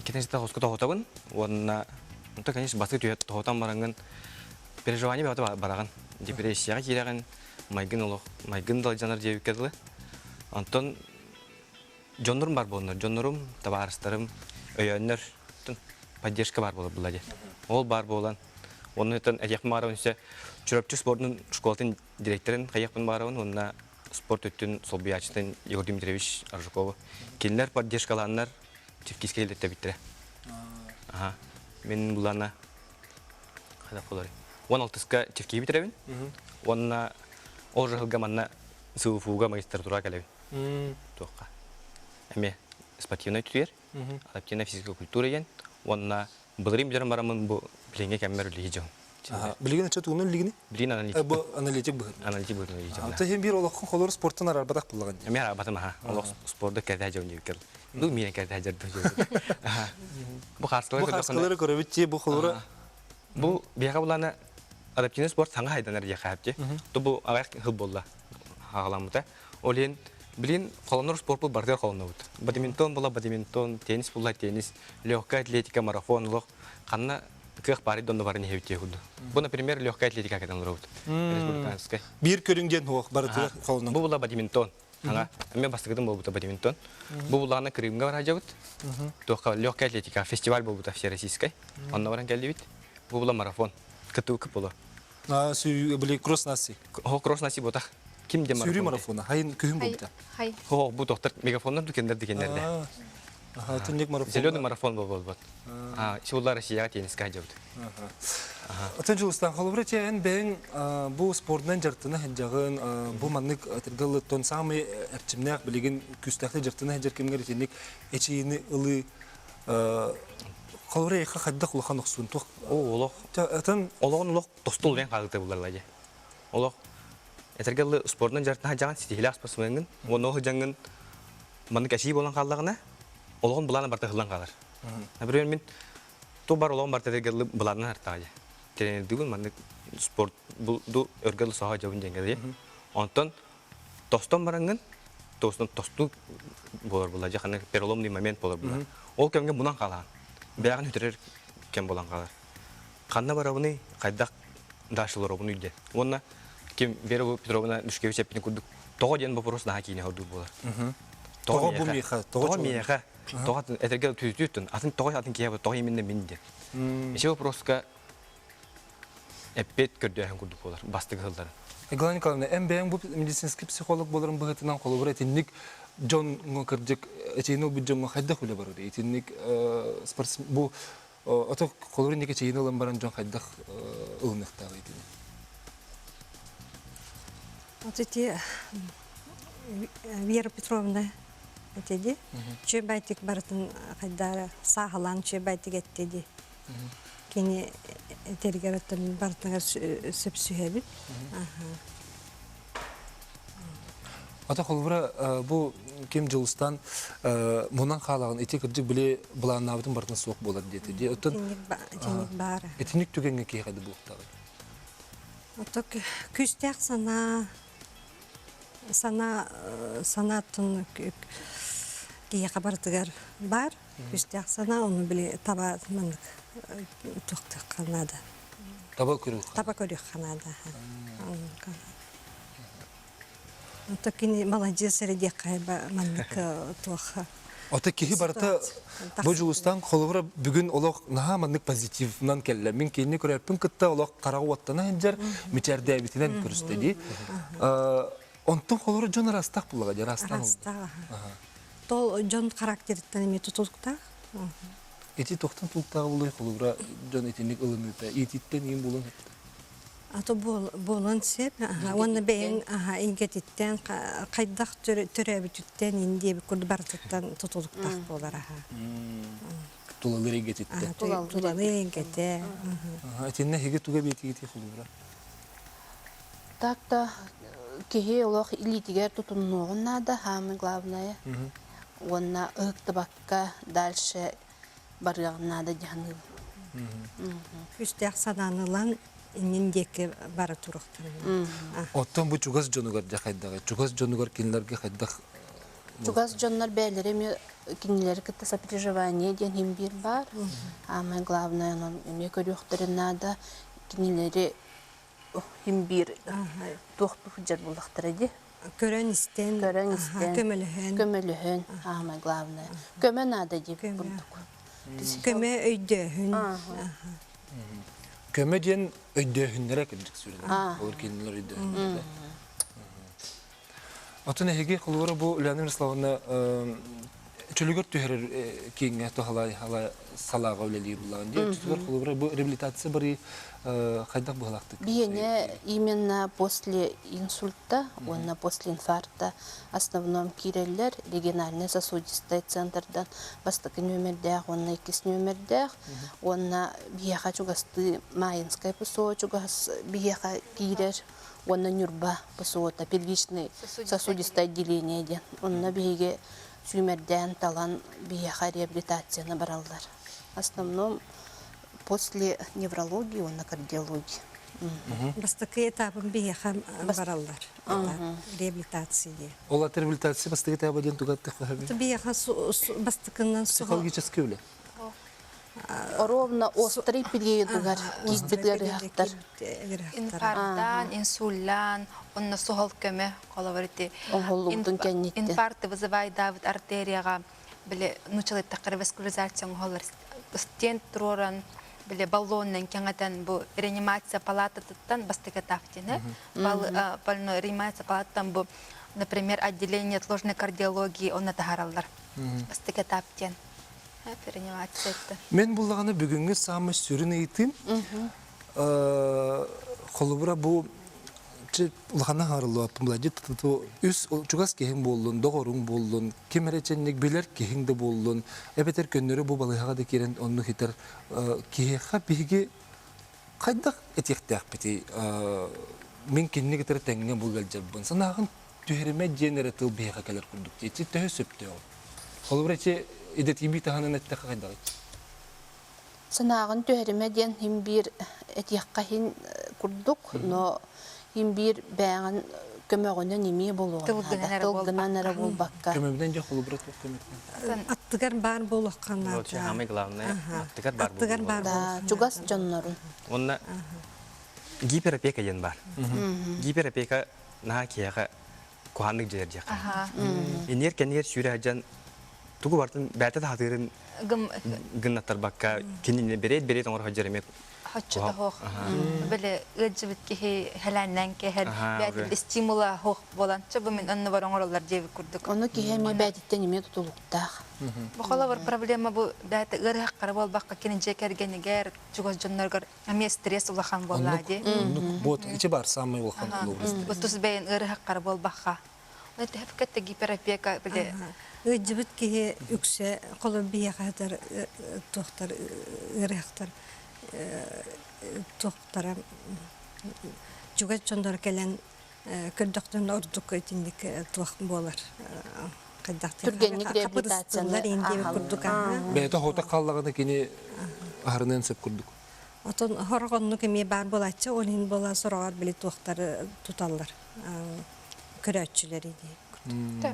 2009-ка тоһутабын уонна онто, конечно, бастакы түһэ тоһутан бараҥҥын переживание бөҕөтө бараҕын. Депрессияҕа киирэҕин, майгын олох, майгын далдьанар диэбиккэ дылы. Онтон дьоннорум бар буоланнар, дьоннорум, табаарыстарым, өйөөннөр поддержка баар буолар буолла дии. Ол баар буолан, оннуттан этиэхпин баҕарабын өссө Чурапчы спордун школатын директорын хайыахпын баҕарабын уонна спорт өттүн солбуйааччытын Егор Дмитриевич Аржакову. Кинилэр поддержкалааннар Чиркийскэй илдьэттэбиттэрэ. Аха. Мин булана хайдах буоларый? 16-ка Чиркийи бүтэрэбин. Уонна ол жаһылга манна СУФУга магистратура кэлэбин. Туохха. Эмиэ спортивнай түтүгэр, адаптивная физическая культура диэн уонна былырыын бүтэрэн бараммын бу билиҥҥи кэммэр үлэлии дьон. Билигин ача тугунан үллигини? Билигин аналитик. Бу аналитик быһыт. Аналитик быһыт үлэлии дьон. Ата хин биир олоххун холор спорттан арарбатах буллаган. Эмиэ арарбатым аха. Олох спорду кэрдэ дьон диэбиккэр. Бу миэнэ кэрдэ дьэрдэ. Бу хаарскалары Бу хаарскалары көрөбүт ти бу холоро Бу биһиэхэ булаана адаптивный спорт саҥа хайданар диэххэ сөп дии. То бу аҕыйах сыл буолла хаҕаламмыта. Ол иһин билин холонор спорпут барытыгар холоннубут. Бадминтон була бадминтон, теннис була теннис, легкая атлетика, марафон олох ханна кыах баар донно барын иһэбит диye курдук. Бу, например, легкая атлетика кэтэн олоробут. Республиканскай. Биир көрүҥ диэн суох барытыгар холонон. Бу була бадминтон. Ага. Эмиэ бастакытын буолбута бадминтон. Бу буллаҕына Крымга бараажабыт. Туохха легкая атлетика фестиваль буолбута всероссийскай. Онно баран кэллибит. Бу була марафон. Кытыы була. Били кросс нации. Хо кросс нации ботах. Ким де марафон? Сүүрүү марафона. Хайын күһүн буолбута. Хо бу доктор мегафоннар дүкеннер дикеннерде. Түннүк марафон. Зеленый марафон буолбут. Сеулла Россияҕа теннискэ сылдьабыт. Отон Дьулустан холобура эн бэйэҥ бу спордунан дьарыктана сылдьаҕын, бу маннык тыргыллыттан саамай эрчимнээх билигин күүстээхтик дьарыктана сылдьар кэмҥэр итинник эчийиини ылыы холобура эйиэхэ хайдах улахан охсуун туох О, олох атын олоҕун олох тостул диэн хаалыта булалла дьэ. Олох этэргэ дылы спордунан дьарыктана сылдьаҕын ситиһиилээх спортсменҥын уонна ол сылдьаҥҥын маннык эчийии буолан хааллаҕына олоҕун былаана барыта ыһыллан хаалар. Например, мин ту бар олоҕум барыта этэргэ дылы былаанынан артаҕа дьэ. Тренердигин маннык спорт бу өргө дылы соһо дьабын диэҥҥэ дии. Онтон тостон бараҥҥын тостон тостуу буолар була дьэ ханнык переломный момент буолар була. Ол кэмҥэ мунан хаалаан. Бэйэҕин үтүрэр кэм буолан хаалар. Ханна барабыный, хайдах дальше олоробунуй диэн. Уонна ким Вера Петровна Мишкевич эппитин курдук тоҕо диэн вопрос наһаа киинэ ордук буолар. Тоҕо бу миэхэ, тоҕо миэхэ, тоҕо этэргэ түтүтүттүн, атын тоҕо атын киһи тоҕо именно мин диэн. Ити вопроска эппиэт көрдөөһүн курдук буолар бастакы сылларын. Николай Николаевна, эн бэйэҥ бу медицинский психолог буоларын быһыытынан холобура итинник дьоҥҥо кырдьык эчийин ылбыт дьоҥҥо хайдах үлэ барар? Итинник бу ото холобура инник эчийин ылан баран дьон хайдах ылыныахтааҕый итини? Вот эти Вера Петровна этиди. Чүөбайтик барытын хайдара сааһылаан чүөбайтик эттиди. Кини этэригэр оттон барытыгар сөпсүһэбит. Ата холобура бу ким Дьулустан мунан хаалаҕын ити кырдьык били былааннаабытын барытын суох буолар диэтэ. Дии оттон Итинник баара. Итинник түгэҥҥэ киһиэхэ да буолуохтааҕый? Ото күүстээх санаа санаа санааттан киһиэхэ барытыгар баар. Күүстээх санаа ону били таба маннык туохтуохха наада. Таба көрүөххэ. Таба көрүөххэ наада. Ото кини маладьыас эрэ диэххэ маннык туох Ото киһи барыта бу Дьулустан холобура бүгүн олох наһаа маннык позитивынан кэллэ. Мин кинини көрөрпүн кытта олох хараҕы уоттана сылдьар, мичээрдээбитинэн көрүстэ дии. Онтон холобура дьон араастаах буллаҕа дии, араастаан Араастаах. Тол дьон характерыттан эмиэ тутулуктаах. Ити тохтон тултааҕы булуй холобура дьон итинник ылыныыта, иититтэн иин булан Ато буолан сөп. Уонна бэйэҥ ингэтиттэн хайдах төрөөбүтүттэн ин диэбит курдук барытыттан тутулуктаах буолар аха. Тулалыыр эйгэтиттэн. Тулалыыр эйгэтэ. Итиннэ эһиги туга биэтигитий холобура? Так-то киһи олох илиитигэр тутуннуоҕун наада, самое главное. Уонна ыһыктыбакка дальше барыаҕын наада дии саныыбын. Күүстээх санааны ылан иннин диэки бара туруохтарын. Оттон бу чугас дьонугар дьэ хайдаҕый? Чугас дьонугар кинилэргэ хайдах Чугас дьоннор бэйэлэрэ эмиэ кинилэри кытта сопереживание диэн иһин биир баар. Самое главное, онон эмиэ көрүөхтэрин наада. Кинилэри иһин биир туох сылдьар буоллахтара дии. Көрөн истэн, Көрөн истэн, көмөлөһөн. Көмөлөһөн, самое главное. Көмө наада диэбит курдук. Көмө өйдөөһүн. Көмө диэн өйдөөһүннэрэ кырдьык сүрүнэ. Олор кинилэр өйдөөһүннэрэ. Оттон эһиги холобура бу Ульяна Мирославовна чөлүгэр түһэрэр кииҥҥэ туһалай салааҕа үлэлиир буллаҕын дии. Оччотугар холобура бу реабилитация барыы хайдах быһалаахтык? Биһиэнэ именно после инсульта уонна после инфаркта основном киирэллэр региональный сосудистай центрдан бастакы нүөмэрдээх уонна иккис нүөмэрдээх уонна биһиэхэ чугастыы Майинскай ПСО чугас биһиэхэ киирэр уонна Ньурба ПСО-та первичный сосудистай отделение диэн онно биһиги сүүмэрдээн талан биһиэхэ реабилитацияны бараллар основном после неврологии уонна кардиологии. Бастакы этабын биһиэхэ бараллар. Реабилитация диye. Ол аты реабилитация бастакы этаба диэн туга аттык Биһиэхэ бастакынан Психологический үлэ. Ровно острый периодугар киирбит ыарыһахтар. Инфарктаан, инсуллаан, онно суһал көмө холобур ити Оһоллубутун кэнниттэн. Инфаркты вызывайдаабыт артерияҕа били нуучалыттахха реваскуляризация оҥоһуллар стенд туруоран били баллонунан кэҥэтэн бу реанимация палататыттан бастакы этап диэн больной реанимация палататтан бу например отделение отложенной кардиологии онно таһаараллар бастакы этап диэн. Реанимация Мен буллаҕына бүгүҥҥү саамай сүрүн ыйытыым холобура бу улахана хаарыллыбаппын була үс чугас киһиҥ буоллун, доҕоруҥ буоллун, ким эрэ чэнник билэр киһиҥ да буоллун, эбэтэр көннөрү бу балыыһаҕа да киирэн оннук итэр киһиэхэ биһиги хайдах этиэхтээхпитий мин кинини кытары тэҥҥэ бу ыалдьарбын санааҕын түһэримэ диэн эрэ тыл биһиэхэ кэлэр курдук дии ити төһө сөптөөҕүй холобура ити идэтийбит таһынан эттэххэ хайдаҕый Санааҕын түһэримэ диэн иһин биир этиэххэ иһин курдук, но иһин биир бээҕин көмөҕүнэн эмиэ буолуоҕун наада. Тылгынан эрэ буолбакка. Көмөбүнэн дьэ холобура туох көмөтүнэн? Аттыгар баар буолуохха наада. Самое главное, аттыгар баар Аттыгар баар Да, чугас дьоннорун. Онно гиперопека диэн бар. Гиперопека наһаа киһиэхэ куһааннык дьайар диэххэ. Иннигэр кэннигэр сүүрэ сылдьан тугу барытын бэйэтэ да сатыырын гыннаттарбакка кинини берет-берет оҥоро сылдьар эмиэ Хоччото хоох. Били ыалдьыбыт киһи хэлээннээн кэһэн бэйэтин стимула хоох буолан чэ бу мин оннубар оҥороллор диэбит курдук. Ону киһи эмиэ бэйэтиттэн эмиэ тутулуктаах. Бу холобур проблема бу бэйэтэ ыарыһаххара буолбакка кини дьиэ кэргэнигэр чугас дьонноргор эмиэ стресс улахан буоллаа дии. Оннук вот ити бар самый улахан Бу тус бэйэн ыарыһаххара буолбакка. Оны төһө кэтте гиперопека били Ыдьыбыт киһи үксэ холор биһиэхэ туохтар ыарыһахтар туохтара чугас дьоннор кэлэн көрдөхтөрүнэ ордук итинник туох буолар хайдах Түргэнник реабилитацияны курдук Бэйэтэ хота хааллаҕына кини аһарыныан сөп курдук. Отон хорох оннук эмиэ баар буолааччы, ол иһин буола сороҕор били туохтары туталлар көрөөччүлэри дии.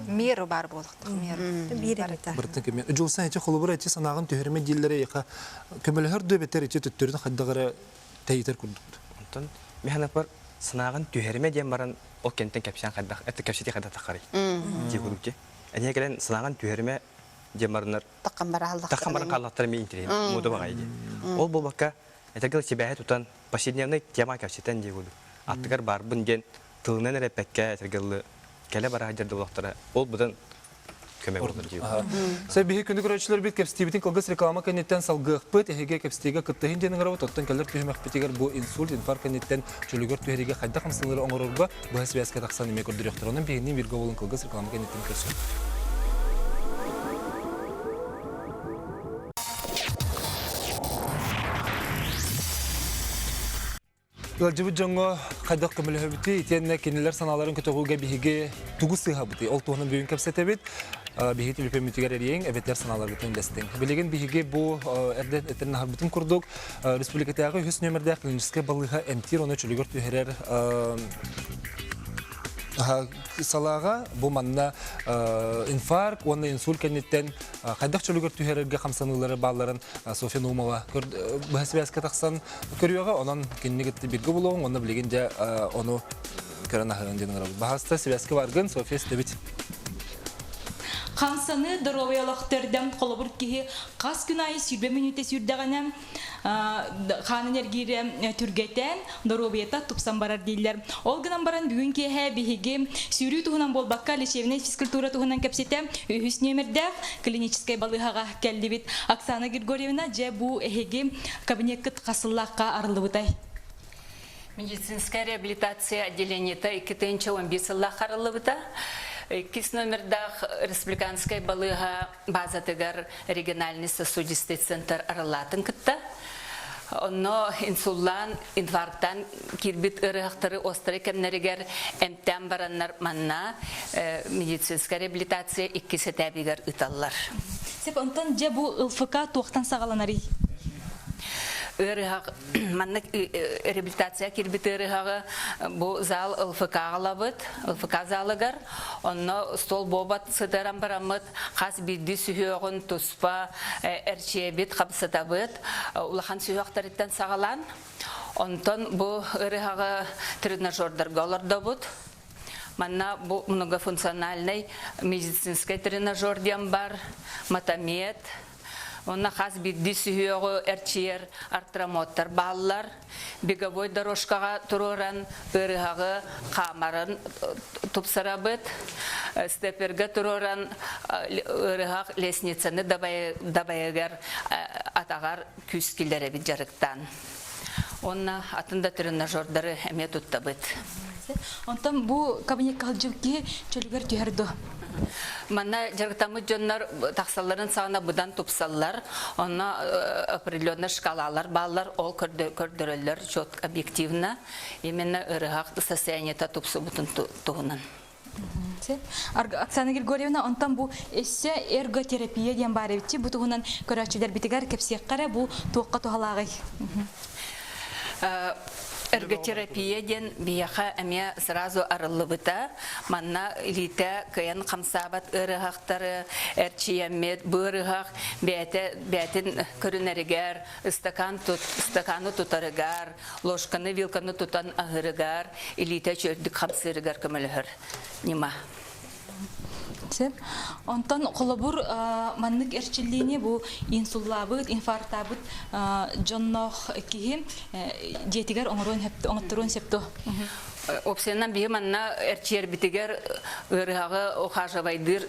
Меру баар буолуохтаах меру. Биир эмитэ. Быртын кеме. Дьулсан ити холобура ити санааҕын түһэрмэ дииллэрэ яха көмөлөһөр дуу эбэтэр ити төттөрүн хайдах эрэ тэйитэр курдук. Онтон механапар санааҕын түһэримэ диэн баран ол кэнтэн кэпсээн хайдах это кэпсэтии хайдах таххарый дии курдук дии. Эниэ кэлэн санааҕын түһэримэ диэн бараннар Таххан барааллахтар. таххан баран хааллахтар эмиэ интэриэһин муода баҕайы дии. Ол буолбакка этэргэ сибээһи тутан повседневный тема кэпсэтэн дии курдук. Аттыгар барбын диэн тылынан эрэ эппэккэ этэргэ кэлэ бара сылдьар да буоллахтара ол быдан көмө буолар дии. Сэ биһи күнү көрөөччүлэрбит кэпсэтиибитин кылгас реклама кэнниттэн салгыахпыт. Эһиги кэпсэтиигэ кыттыһын диэн ыҥырабыт. Оттон кэлэр түһүмэхпитигэр бу инсульт, инфаркт кэнниттэн чөлүгэр түһэриигэ хайдах хамсаныылары оҥорорго быһа связка тахсан эмиэ көрдөрүөхтэр. Онон биһигини бииргэ буолун кылгас реклама кэнниттэн көрсүҥ. Ыалдьыбыт дьоҥҥо хайдах көмөлөһөбүтүй итиэннэ кинилэр санааларын көтөҕүүгэ биһиги тугу сыыһабытый? Ол туһунан бүгүн кэпсэтэбит. Биһиги түлүпүөммүтүгэр эрийиҥ, эбэтэр санааларгытын үллэстиҥ. Билигин биһиги бу эрдэ этэн аһарбытым курдук, республикатааҕы үһүс нүөмэрдээх клиническэй балыыһа эмтиир уонна чөлүгэр түһэрэр салааҕа бу манна инфаркт уонна инсульт кэнниттэн хайдах чөлүгэр түһэрэргэ хамсаныылары баалларын Софья Наумова быһа связка тахсан көрүөҕэ, онон кинини кытта бииргэ булуоҕуҥ, онно билигин дьэ ону көрөн аһыан диэн ыҥырабыт. Баһаста связка баргын, Софья истэбит. Хамсаныы доруобай олох төрдө холобур киһи хас күн аайы 20 мүнүүтэ сүүрдэҕинэ хаанын эргиирэ түргэтээн, доруобуйата тупсан барар дииллэр. Ол гынан баран бүгүн киэһэ биһиги сүүрүү туһунан буолбакка лечебнэй физкультура туһунан кэпсэтэ үһүс нүөмэрдээх клиническэй балыыһаҕа кэллибит. Оксана Григорьевна, дьэ бу эһиги кабинеккыт хас сыллаахха арыллыбытай? Медицинская реабилитация отделениета 2011 сыллаах арыллыбыта. Иккис номердаах республиканскай балыыһа базатыгар региональный сосудистый центр арыллаатын кытта. Онно инсуллаан, инфарктан киирбит ыарыһахтары острай кэмнэригэр эмтээн бараннар манна медицинская реабилитация иккис этээбигэр ыыталлар. Сеп, онтон дьэ бу ЛФК туохтан саҕаланарый? Ыарыһах маннык реабилитация киирбит ыарыһаҕы бу зал ЛФК ылабыт, ЛФК залыгар. Онно стол буобат сытыаран бараммыт хас биирдии сүһүөҕүн туспа эрчийэбит, хамсатабыт. Улахан сүһүөхтэриттэн саҕалаан Онтон бу ырыһаҕы тренажердарга олордобут. Манна бу многофункциональный медицинский тренажер диэн бар, мотомет. Онно хас биирдии сүһүөҕү эрчийэр артромоттар бааллар. Беговой дорожкаҕа туруоран ыарыһаҕы хаамарын тупсарабыт. Степергэ туруоран ыарыһах лестницаны дабайыгар атаҕар күүс киллэрэбит дьарыктаан. Уонна атын да тренажердары эмиэ туттабыт. Онтон бу кабинекка сылдьыбыт киһи чөлүгэр түһэр дуо? Манна дьарыктаммыт дьоннор тахсалларын саҕана быдан тупсаллар. Онно определенный шкалалар бааллар, ол көрдөрөллөр четко объективно. Именно ырыһах состояниета тупсубутун туһунан. Оксана Григорьевна, онтон бу эссе эрготерапия диэн баар эбитчи, бу туһунан көрөөччүлэрбитигэр кэпсиэххэ эрэ, бу туохха туһалааҕый? Эрготерапия диэн биһиэхэ эмиэ сразу арыллыбыта. Манна илиитэ кыайан хамсаабат ыарыһахтары эрчийэммит, бу ыарыһах бэйэтэ бэйэтин көрүнэригэр, ыстакаан тут, ыстакааны тутарыгар, ложканы, вилканы тутан аһыырыгар, илиитэ чөрдүк хамсыырыгар көмөлөһөр ньыма. Сөп. Онтон холобур маннык эрчиллиини бу инсуллаабыт, инфарктаабыт дьонноох киһи дьиэтигэр оҥоруон оҥотторуон сөп дуо? Уопсайынан биһи манна эрчийэрбитигэр ыарыһаҕы ухаживайдыыр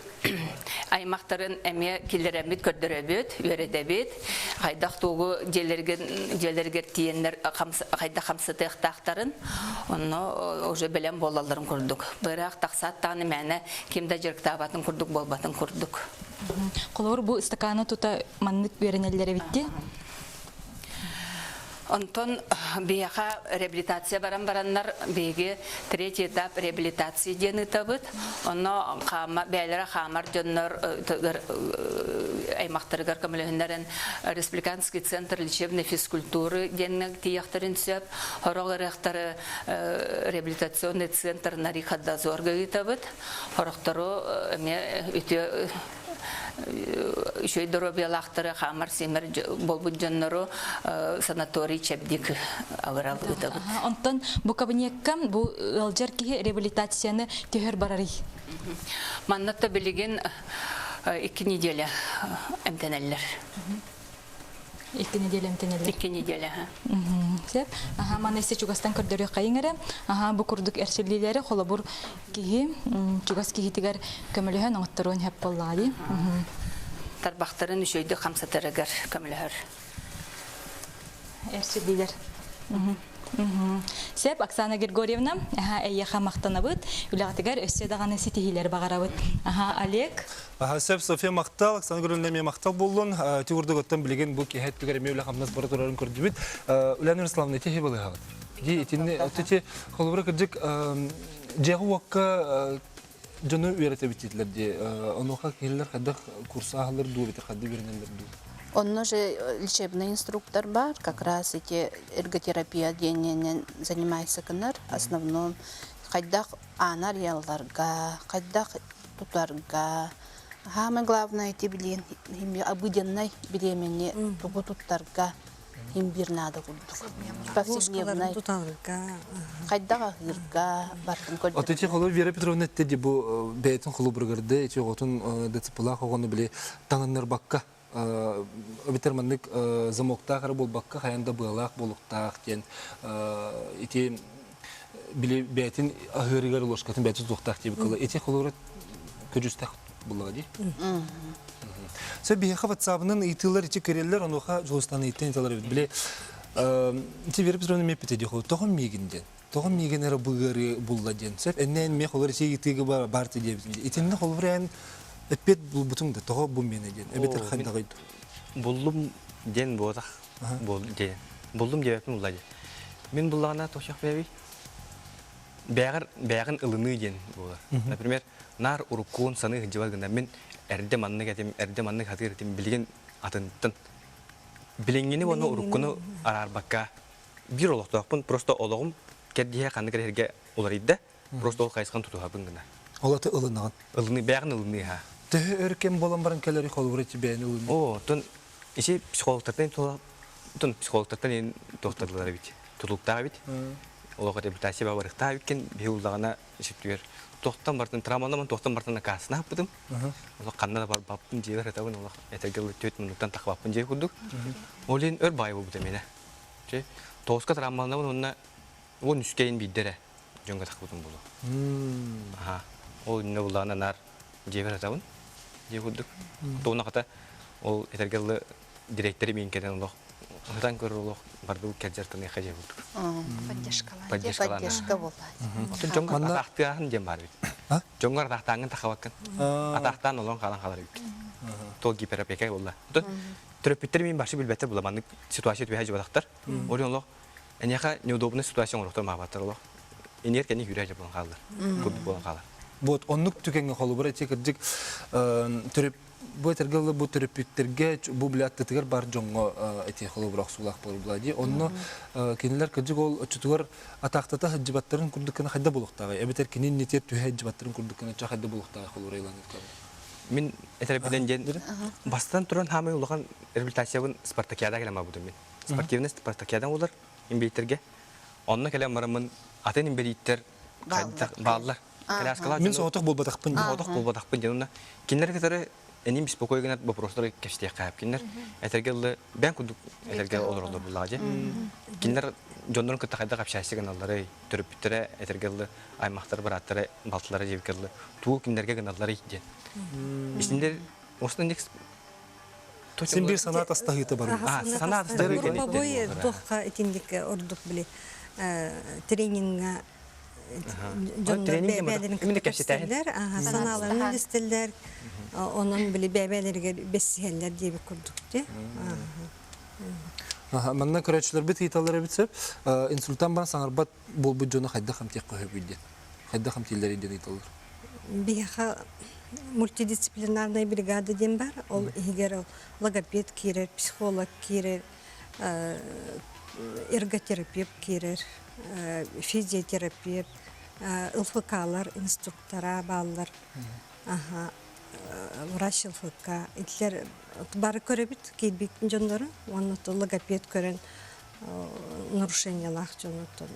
аймахтарын эмиэ киллэрэммит көрдөрөбүт, үөрэтэбит. Хайдах тугу дьиэлэригэр дьиэлэригэр тиийэннэр хайдах хамсатыахтаахтарын, онно уже бэлэм буолалларын курдук. Быраах тахсаат даҕаны мээнэ ким да дьарыктаабатын курдук буолбатын курдук. Холобур, бу ыстакааны тута маннык үөрэнэллэр эбитти. Онтон биһиэхэ реабилитация баран бараннар биһиги третий этап реабилитации диэн ыытабыт. Онно хаама, бэйэлэрэ хаамар дьоннор аймахтарыгар көмөлөһүннэрэн Республиканский центр лечебной физкультуры диэн тиийэхтэрин сөп. Сорох ырыахтары реабилитационный центр Нариходозорга ыытабыт. Сорохтору эмиэ үтүө үчүгэй доруобуйалаахтары хаамар-сиэмэр буолбут дьоннору санаторий чэбдик абырал ыытабыт. Онтон бу кабинекка бу ыалдьар киһи реабилитацияны төһөр барарый? Манна да билигин икки неделя эмтэнэллэр. Икки неделя эмтэнэллэр. Икки неделя. Сөп. Аха, маны эссе чугастан көрдөрүөххэйиҥ эрэ. Аха, бу курдук эрчиллиилэри холобур киһи чугас киһитигэр көмөлөһөн оҥотторуон сөп буоллаҕа дии. Тарбахтарын үчүгэйдик хамсатарыгар көмөлөһөр. Эрчиллиилэр. Сөп, Оксана Григорьевна, аха, эйиэхэ махтанабыт. Үлэҕитигэр өссө даҕаны ситиһиилэр баҕарабыт. Аха, Олег. Аха, сөп, София махтал, Оксана Григорьевна эмиэ махтал буоллун. Ити курдук оттон билигин бу киэһэ өттүгэр эмиэ үлэ-хамнас бара турарын көрдүбүт. Ульяна Ярославовна, ити балыыһаҕыт. Дии, итинни, ити холобура кырдьык дьиэҕэ-уокка дьону үөрэтэбит диэтилэр дии. Онуоха киһилэр хайдах курс ааһаллар дуу, эбэтэр хайдах үөрэнэллэр дуу? Онно же лечебный инструктор бар, как раз эти эрготерапия диэнинэн занимается гынар. Основном хайдах аанар ялларга, хайдах тутарга. Самое главное эти билин обыденной бириэмэни тугу туттарга имбир наада курдук. Повседневный. Хайдах аһыырга бартын көрдөрөр. От ити холу Вера Петровна этте ди бу бэйэтин холобургарды ити оҕотун ДЦПлаах оҕону били таҥыннарбакка эбэтэр маннык замоктаах эрэ буолбакка хайан да быалаах буолуктаах диэн ити били бэйэтин аһыырыгар ложкатын бэйэтин тутуохтаах диэбит кылы ити холобура көдьүүстээх буллаҕа дии. Сөп биһиэхэ ватсабынан ыйытыылар ити кирэллэр онуоха Дьулустан ыйыттан ыйталар эбит. Били ити Вера Петровна миэппитэ дии тоҕо миигин диэн. Тоҕо миигин эрэ бу ыарыы булла диэн. Сөп эннээн миэ холор ити ыйытыыга бар диэбитим дии. Итиннэ холобур эн эппиэт булбутуҥ да тоҕо бу миэнэ диэн. Эбэтэр хайдаҕый Буллум диэн буотах диэн. Буллум диэбэппин булла диэн. Мин буллаҕына туох бэйэбий? Бэҕэр бэҕин ылыныы диэн буолар. Например, наар уруккуун саныы сылдьыбат гына мин эрдэ маннык этим, эрдэ маннык сатыыр этим, билигин атынтын. Билиҥҥини уонна уруккуну араарбакка биир олохтоохпун, просто олоҕум кэрдииһэ ханнык эрэ сиргэ уларыйда, просто ол хайысхан тутуһабын гына. Ол аты ылынаҕын? Ылыныы, бэҕин ылыныы ха. Төһө өр кэм буолан баран кэлэри холобура ити бэйэни ылыныы? Оо, оттон ити психологтартан Оттон психологтартан туохтадылар эбит, тутулуктаах эбит. Олох репутация барыктаах эбиккин биһи уллаҕына сөптүгэр. Туохтан бартын травмаламан туохтан бартын акаасына аппытым. Олох ханна да барбаппын дьиэбэр ытабын олох этэргэ дылы түөрт муннуктан тахыбаппын дьиэ курдук. Ол иһин өр баайы буолбута миэнэ. Тоҕуска травмаланабын уонна уон үскэ иһин биирдэ эрэ дьоҥҥо тахпытым буолуо. Аха. Ол иннэ буллаҕына наар дьиэбэр ытабын дьиэ курдук. Тугуна хата ол этэргэ дылы дириэктэри миин кэлэн олох ытан көрөр олох бардыл кэлдьэр таныаха дьиэ курдук. Поддержкалаан. Поддержкалаан. Поддержка буоллаат. Отон дьоҥҥо атаахтыаһын диэн баар эбит. Дьоҥҥор атаахтааҥҥын тахабаккын. Атаахтаан олорон хаалан хаалар эбиккин. Тол гиперопека буолла. Отон төрөппүттэр мин башы билбэттэр була маннык ситуация түбэһэ дьыбатахтар. Ол олох Эниэхэ неудобный ситуация оҥорохтор маабаттар олох. Иниэр кэнни хүрэ буолан хааллар. Курдук буолан хаалар. Вот оннук түгэҥҥэ холобура ити кырдьык төрөп бу этэргэ дылы бу төрөппүттэргэ бу били аттытыгар бар дьоҥҥо ити холобура охсуулаах буолар дии. Онно кинилэр кырдьык ол оччотугар атаахтата сылдьыбаттарын курдук гына хайда буолуохтааҕый? Эбэтэр кини иннитигэр түһэ сылдьыбаттарын курдук гына хайда буолуохтааҕый холобура ылан Мин этэрбинэн диэн бастан туран хаамай улахан реабилитациябын спартакиада кэлэн барбытым мин. Спортивный спартакиада буолар инбэлииттэргэ. Онно кэлэн бараммын атын инбэлииттэр бааллар. Коляскалаах Мин соҕотох буолбатахпын. Соҕотох буолбатахпын диэн онно кинилэр кытары эним беспокой гынар вопростары кэпсэтиэххэ кинилэр этэргэ дылы бэйэм курдук этэргэ олороллор буллаҕа дьэ. Кинилэр дьоннорун кытта хайдах общайся гыналларый, төрөппүттэрэ этэргэ дылы аймахтара, бырааттара, балтылара диэбиккэ дылы тугу кинилэргэ гыналларый диэн. Исиндер осынан Син биир санаа тастаһыыта барар. Санаа тастаһыы Групповой туохха итинник ордук били тренинга дьоннор бэйэлэрин кытта кэпсэтэллэр, санааларын үллэстэллэр, онон били бэйэлэригэр бэссиһэллэр диэбит курдук дии. Манна көрөөччүлэрбит ыйыталлар эбит сөп. Инсультан баран саҥарбат буолбут дьону хайдах эмтиэххэ сөбүй диэн. Хайдах эмтииллэрий диэн ыйыталлар. Биһиэхэ мультидисциплинарная бригада диэн бар. Ол иһигэр логопед киирэр, психолог киирэр, эрготерапевт киирэр, физиотерапевт, ЛФК-лар инструктора бааллар. Врач ЛФК. Итилэр бары көрөбүт киирбит дьоннору уонна логопед көрөн нарушениялаах дьонуттан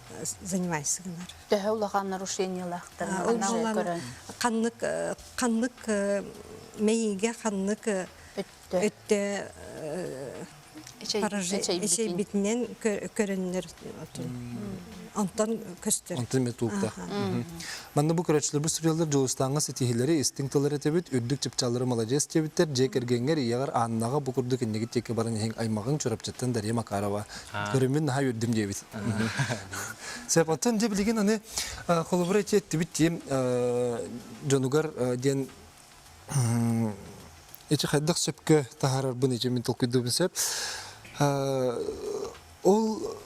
занимайся гынар. Төһө улахан нарушениялаахтарын көрөн? Ханнык ханнык мэйиигэ ханнык өттө эчэйбитинэн көрөннөр онтон көстөр. Онтон эмэ туукта. Манна бу көрөөччүлэр суруйаллар Дьулустааҥҥа ситиһиилэри истиҥ тыллар этэбит, үрдүк чыпчааллары маладьыас диэбиттэр, дьиэ кэргэҥҥэр ийэҕэр Аннаҕа бу курдук иннигит диэки баран иһиҥ аймаҕыҥ Чурапчыттан Дарья Макарова көрүммүн наһаа үөрдүм диэбит. Сөп, оттон дьэ билигин аны холобура ити эттибит диэм дьонугар диэн ити хайдах сөпкө таһаарарбын ити мин толкуйдуубун сөп. Ол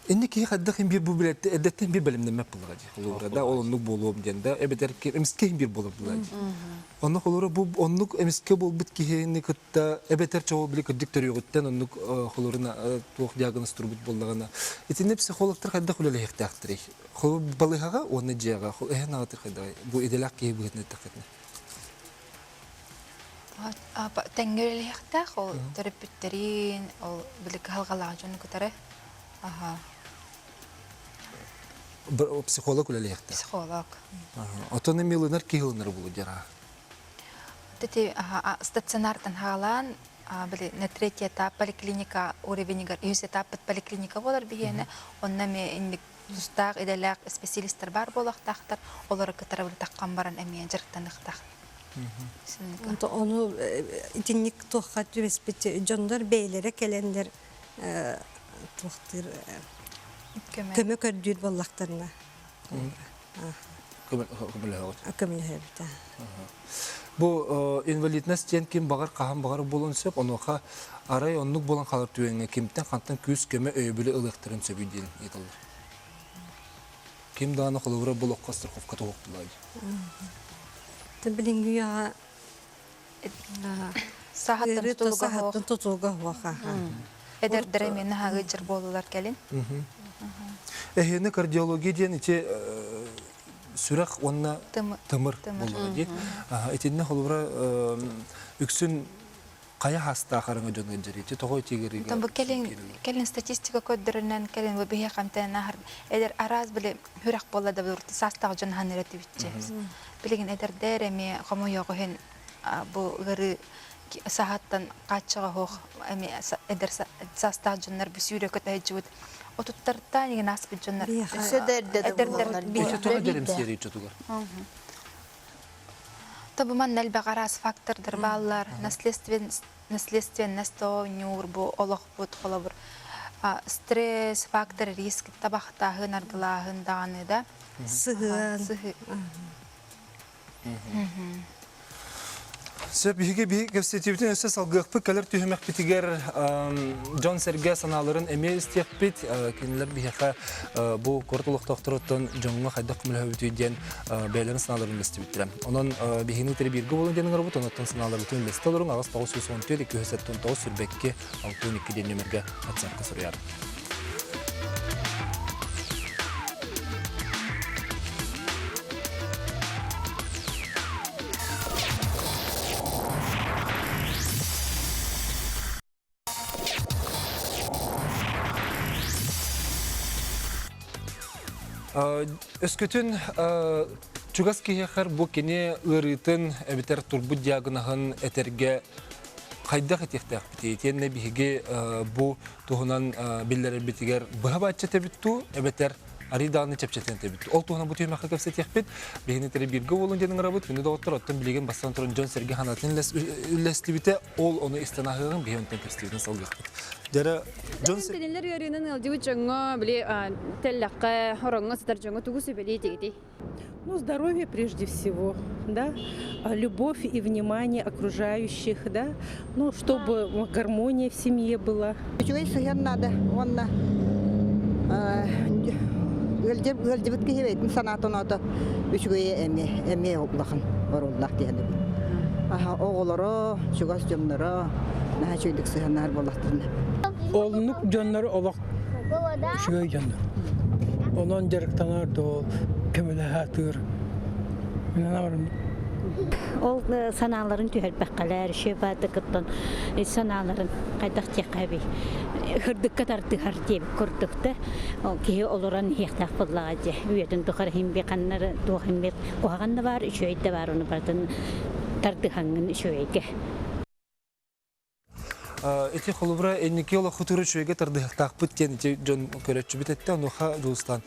Инни киһи хайдах им биир бу билэртэ эрдэттэн биир бэлэмнэммэт буоллаҕа дии холобура да ол оннук буолуом диэн да эбэтэр эмискэ иһин биир буолар буоллаҕа дии. Онно холобура бу оннук эмискэ буолбут киһини кытта эбэтэр чоҕу били кырдьык төрүөҕүттэн оннук холобура туох диагноз турбут буоллаҕына итиннэ психологтар хайдах үлэлэһиэхтээхтэрий? Холобур балыыһаҕа уонна дьиэҕэ эһэн аҕатыр хайдаҕый? Бу идэлээх киһи быһыытынан эттэххитинэ. Тэҥҥэ үлэлэһиэхтээх ол төрөппүттэрин, ол били кыһалҕалаах дьону кытары. Аха. Психолог үлэлиэхтээх. Психолог. Отон эми ылынар киһи ылынар булу дьара. Ити стационартан хаалаан били на третий этап поликлиника уровенигар үһүс этаппыт поликлиника буолар биһиэнэ онно эми инник тустаах идэлээх специалистар баар буолуохтаахтар олору кытары таххан баран эмиэ дьарыктаныахтаах. Ону итинник туохха түбэспит дьоннор бэйэлэрэ кэлэннэр туохтыыр көмө көрдүүр буоллахтарына көмөлөһөбүт. Бу инвалидность диэн ким баҕар хаһан баҕар буолуон сөп, онуоха арай оннук буолан хаалар түгэҥҥэ кимтэн хантан күүс-көмө өйөбүлү ылыахтарын сөбүй диэн ыйыталлар. Ким даҕаны холобура бу олоххо страховка туһук булай. Билиҥҥи үйэҕэ Саһаттан тутулуга саһаттан тутулуга суох Эдэрдэр эмиэ наһаа ыалдьар буоллулар кэлин. Эһиэни кардиология диэн ити сүрэх уонна тымыр буоллаҕа дии. Итиннэ холобура үксүн. Хайа хаастаах араҥа дьон ыалдьар ити тоҕо итигэр Бу кэлин кэлин статистика көрдөрүнэн кэлин бу биһиэхэ эмтэнэн аһар эдэр араас били хүрэх буолла да саастаах дьон аһан эрэтибитчэ. Билигин эдэрдэр эмиэ хомойуох иһин бу ыарыы саһаттан хааччаҕа суох эмиэ эдэр саастаах дьоннор бу сүүрэ көтө сылдьыбыт отуттартан игин ааспыт дьоннор Өссө да эрдэ да буолаллар. Ити тоҕо эдэр чотугар? Тобу манна элбэх араас фактордар бааллар. Наследственность оонньуур бу олохпут холобур стресс, фактор риск табахтааһын, аргылааһын даҕаны да. Сыһыан. Сөп, биһиги биһи кэпсэтиибитин өссө салгыахпыт кэлэр түһүмэхпитигэр дьон-сэргэ санааларын эмиэ истиэхпит. Кинилэр биһиэхэ бу куорат олохтоохторуттан дьоҥҥо хайдах көмөлөһөбүтүй диэн бэйэлэрин санааларын үллэстибиттэрэ. Онон биһигини кытары бииргэ буолун диэн ыҥырабыт, онуттан санааларбытын үллэстэ олоруҥ 8 914 279 22 62 диэн нүөмэргэ WhatsApp-ка суруйаар. Өскөтүн чугас киһиэхэр бу кини ыарыытын эбэтэр турбут диагноһын этэргэ хайдах этиэхтээхпитий? Итиэннэ биһиги бу туһунан биллэрэрбитигэр быһа бааччы этэбит дуу, эбэтэр арый даҕаны чэпчэтэн этэбит дуу? Ол туһунан бу түһүмэххэ кэпсэтиэхпит. Биһигини тэри бииргэ буолун диэн ыҥырабыт. Күндү доҕоттор, оттон билигин бастан туран дьон-сэргэ санаатын үллэстибитэ, ол ону истэн аһыаҕын, биһи онтон кэпсэтиибитин салгыахпыт. Дьэрэ, дьон Кинилэр ыарыынан ыалдьыбыт дьоҥҥо, били, тэллэххэ, ороҥҥо сытар дьоҥҥо тугу сүбэлии этигитий? Ну, здоровье прежде всего, да, любовь и внимание окружающих, да, ну, чтобы гармония в семье была. Үчүгэй сыһыан наада уонна ыалдьыбыт киһи бэйэтин санаатын ото үчүгэйэ эмиэ эмиэ улахан оруоллаах диэхинэбин. Оҕолоро, чугас дьонноро наһаа үчүгэйдик сыһыаннаһар буоллахтарына. Олнук дьоннор олох үчүгэй дьоннор. Онон дьарыктанар да көмөлөһө Ол санааларын түһэрбэххэлэр, шефатыкыттан санааларын хайдах диэххэ хырдыкка тардыһар диэбит курдук да киһи олорон иһиэхтээх буоллаҕа дьэ үйэтин тухары иһин ханнары туох иһин куһаҕан да баар үчүгэй да баар ону барытын тардыһаҥҥын үчүгэйгэ Ити холобура инники олоххутугар үчүгэйгэ тардыһыахтаахпыт диэн ити дьон көрөөччүбүт эттэ, онуоха Дьулустаан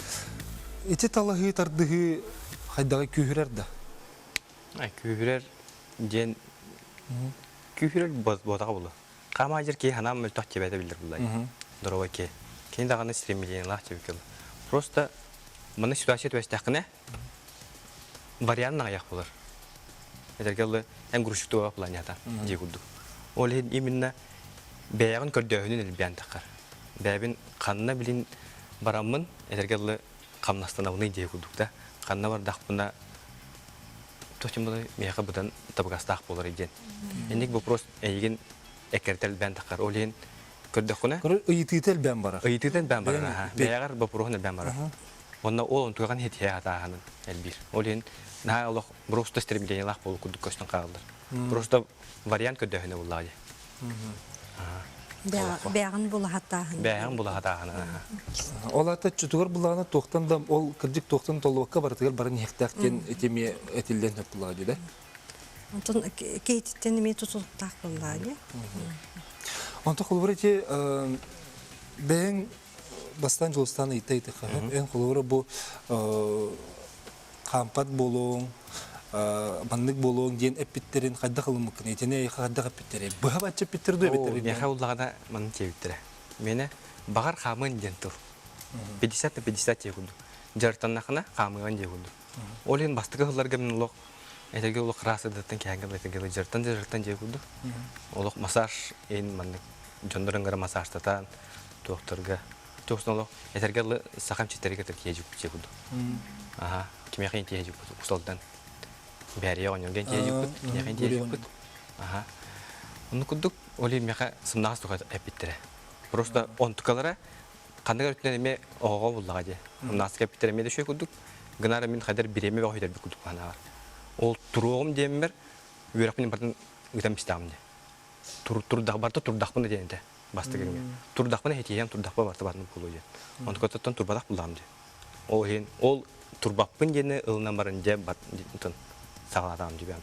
ити талаһыы тардыһыы хайдаҕый күүһүрэр да? Күүһүрэр диэн күүһүрэр буотаҕа буолуо. Хаамаадьыр киһи ханаан мөлтөх тибэтэ биллэр буллай. Здоровай киһи. Кини даҕаны стремлениелаах тибикил. Просто манна ситуация түбэстэххинэ вариант аҕыйах буолар. Этэргэ дылы эн грузчиктуга планета дии курдук. Ол иһин именно бэйэҕин көрдөөһүнүн элбээн таххар. Бэйэбин ханна билин бараммын этэргэ дылы хамнастанабыный дии курдук да. Ханна бардахпына тохтум миэхэ быдан табыгастаах буолар диэн. Инник вопрос эйигин эккэртэ элбээн таххар. Ол иһин көрдөххүнэ ыйытыыта элбээн барар. Ыйытыыта элбээн барар. Бэйэҕэр боппуруоһун элбээн барар. Онно ол онтугаҕын хитиһэ хатааһынын элбиир. Ол иһин наһаа олох просто стремлениелаах буолу курдук көстөн хааллар. Просто вариант көрдөөһүнэ буллаҕа дии. Бэҕин булаһатааһын. Бэҕин булаһатааһын. Ол ата чутугар буллаҕына туохтан да ол кырдьык туохтан толуокка барытыгар баран иһиэхтээх диэн этими этиллэн сөп буллаҕа дии да. Онтон кейтиттен эмиэ тутулуктаах буллаҕа дии. Онто холобур ити бэйэҥ бастаан Дьулустаан ыйыта ыйытыахха эн холобура бу хаампат буолуоҥ маннык буолуоҥ диэн эппиттэрин хайдах ылыммыккын итини эйиэхэ хайдах эппиттэрэй быһа бачча эппиттэр дуу эбиттэр миэхэ уллаҕына маннык диэбиттэрэ миэнэ баҕар хаамыан диэн тыл 50 на 50 диэ курдук дьарыктаннахына хаамыан диэ курдук ол иһин бастакы сылларга мин олох этэргэ олох ыраас ыдыттан кэһэнгэ этэргэ дьарыктан дьарыктан диэ курдук олох массаж иһин маннык дьоннор ыҥыра массажтатан туохтарга туохтан олох этэргэ дылы сахам читэргэ тиһэ дьукпут курдук аха кимиэхэ тиһэ дьукпут уксалдан бээрийэ оонньоон тиһэ дьукпут киниэхэ тиһэ дьукпут аха онну курдук ол миэхэ сымнаҕас туха эппиттэрэ просто онтукалара ханнык өртүнэн эмиэ оҕоҕо буллаҕа дии сымнаҕаска эппиттэрэ эмиэ да үчүгэй курдук гынара мин хайдар бириэмэ бөҕө сүтэрбит курдук санаабар ол туруоҕум диэммэр үөрэхпин барытын ыытан бистаҕым дии. Турдах барта турдахпын диэн этэ бастакы Турдахпына хитиһиэм турдахпа барта барын буолуо диэн. Онтукаттан турбатах буллаам диэн. Ол иһин ол турбаппын диэни ылынан баран дьэ бар саҕалаатаҕым дии бэйэм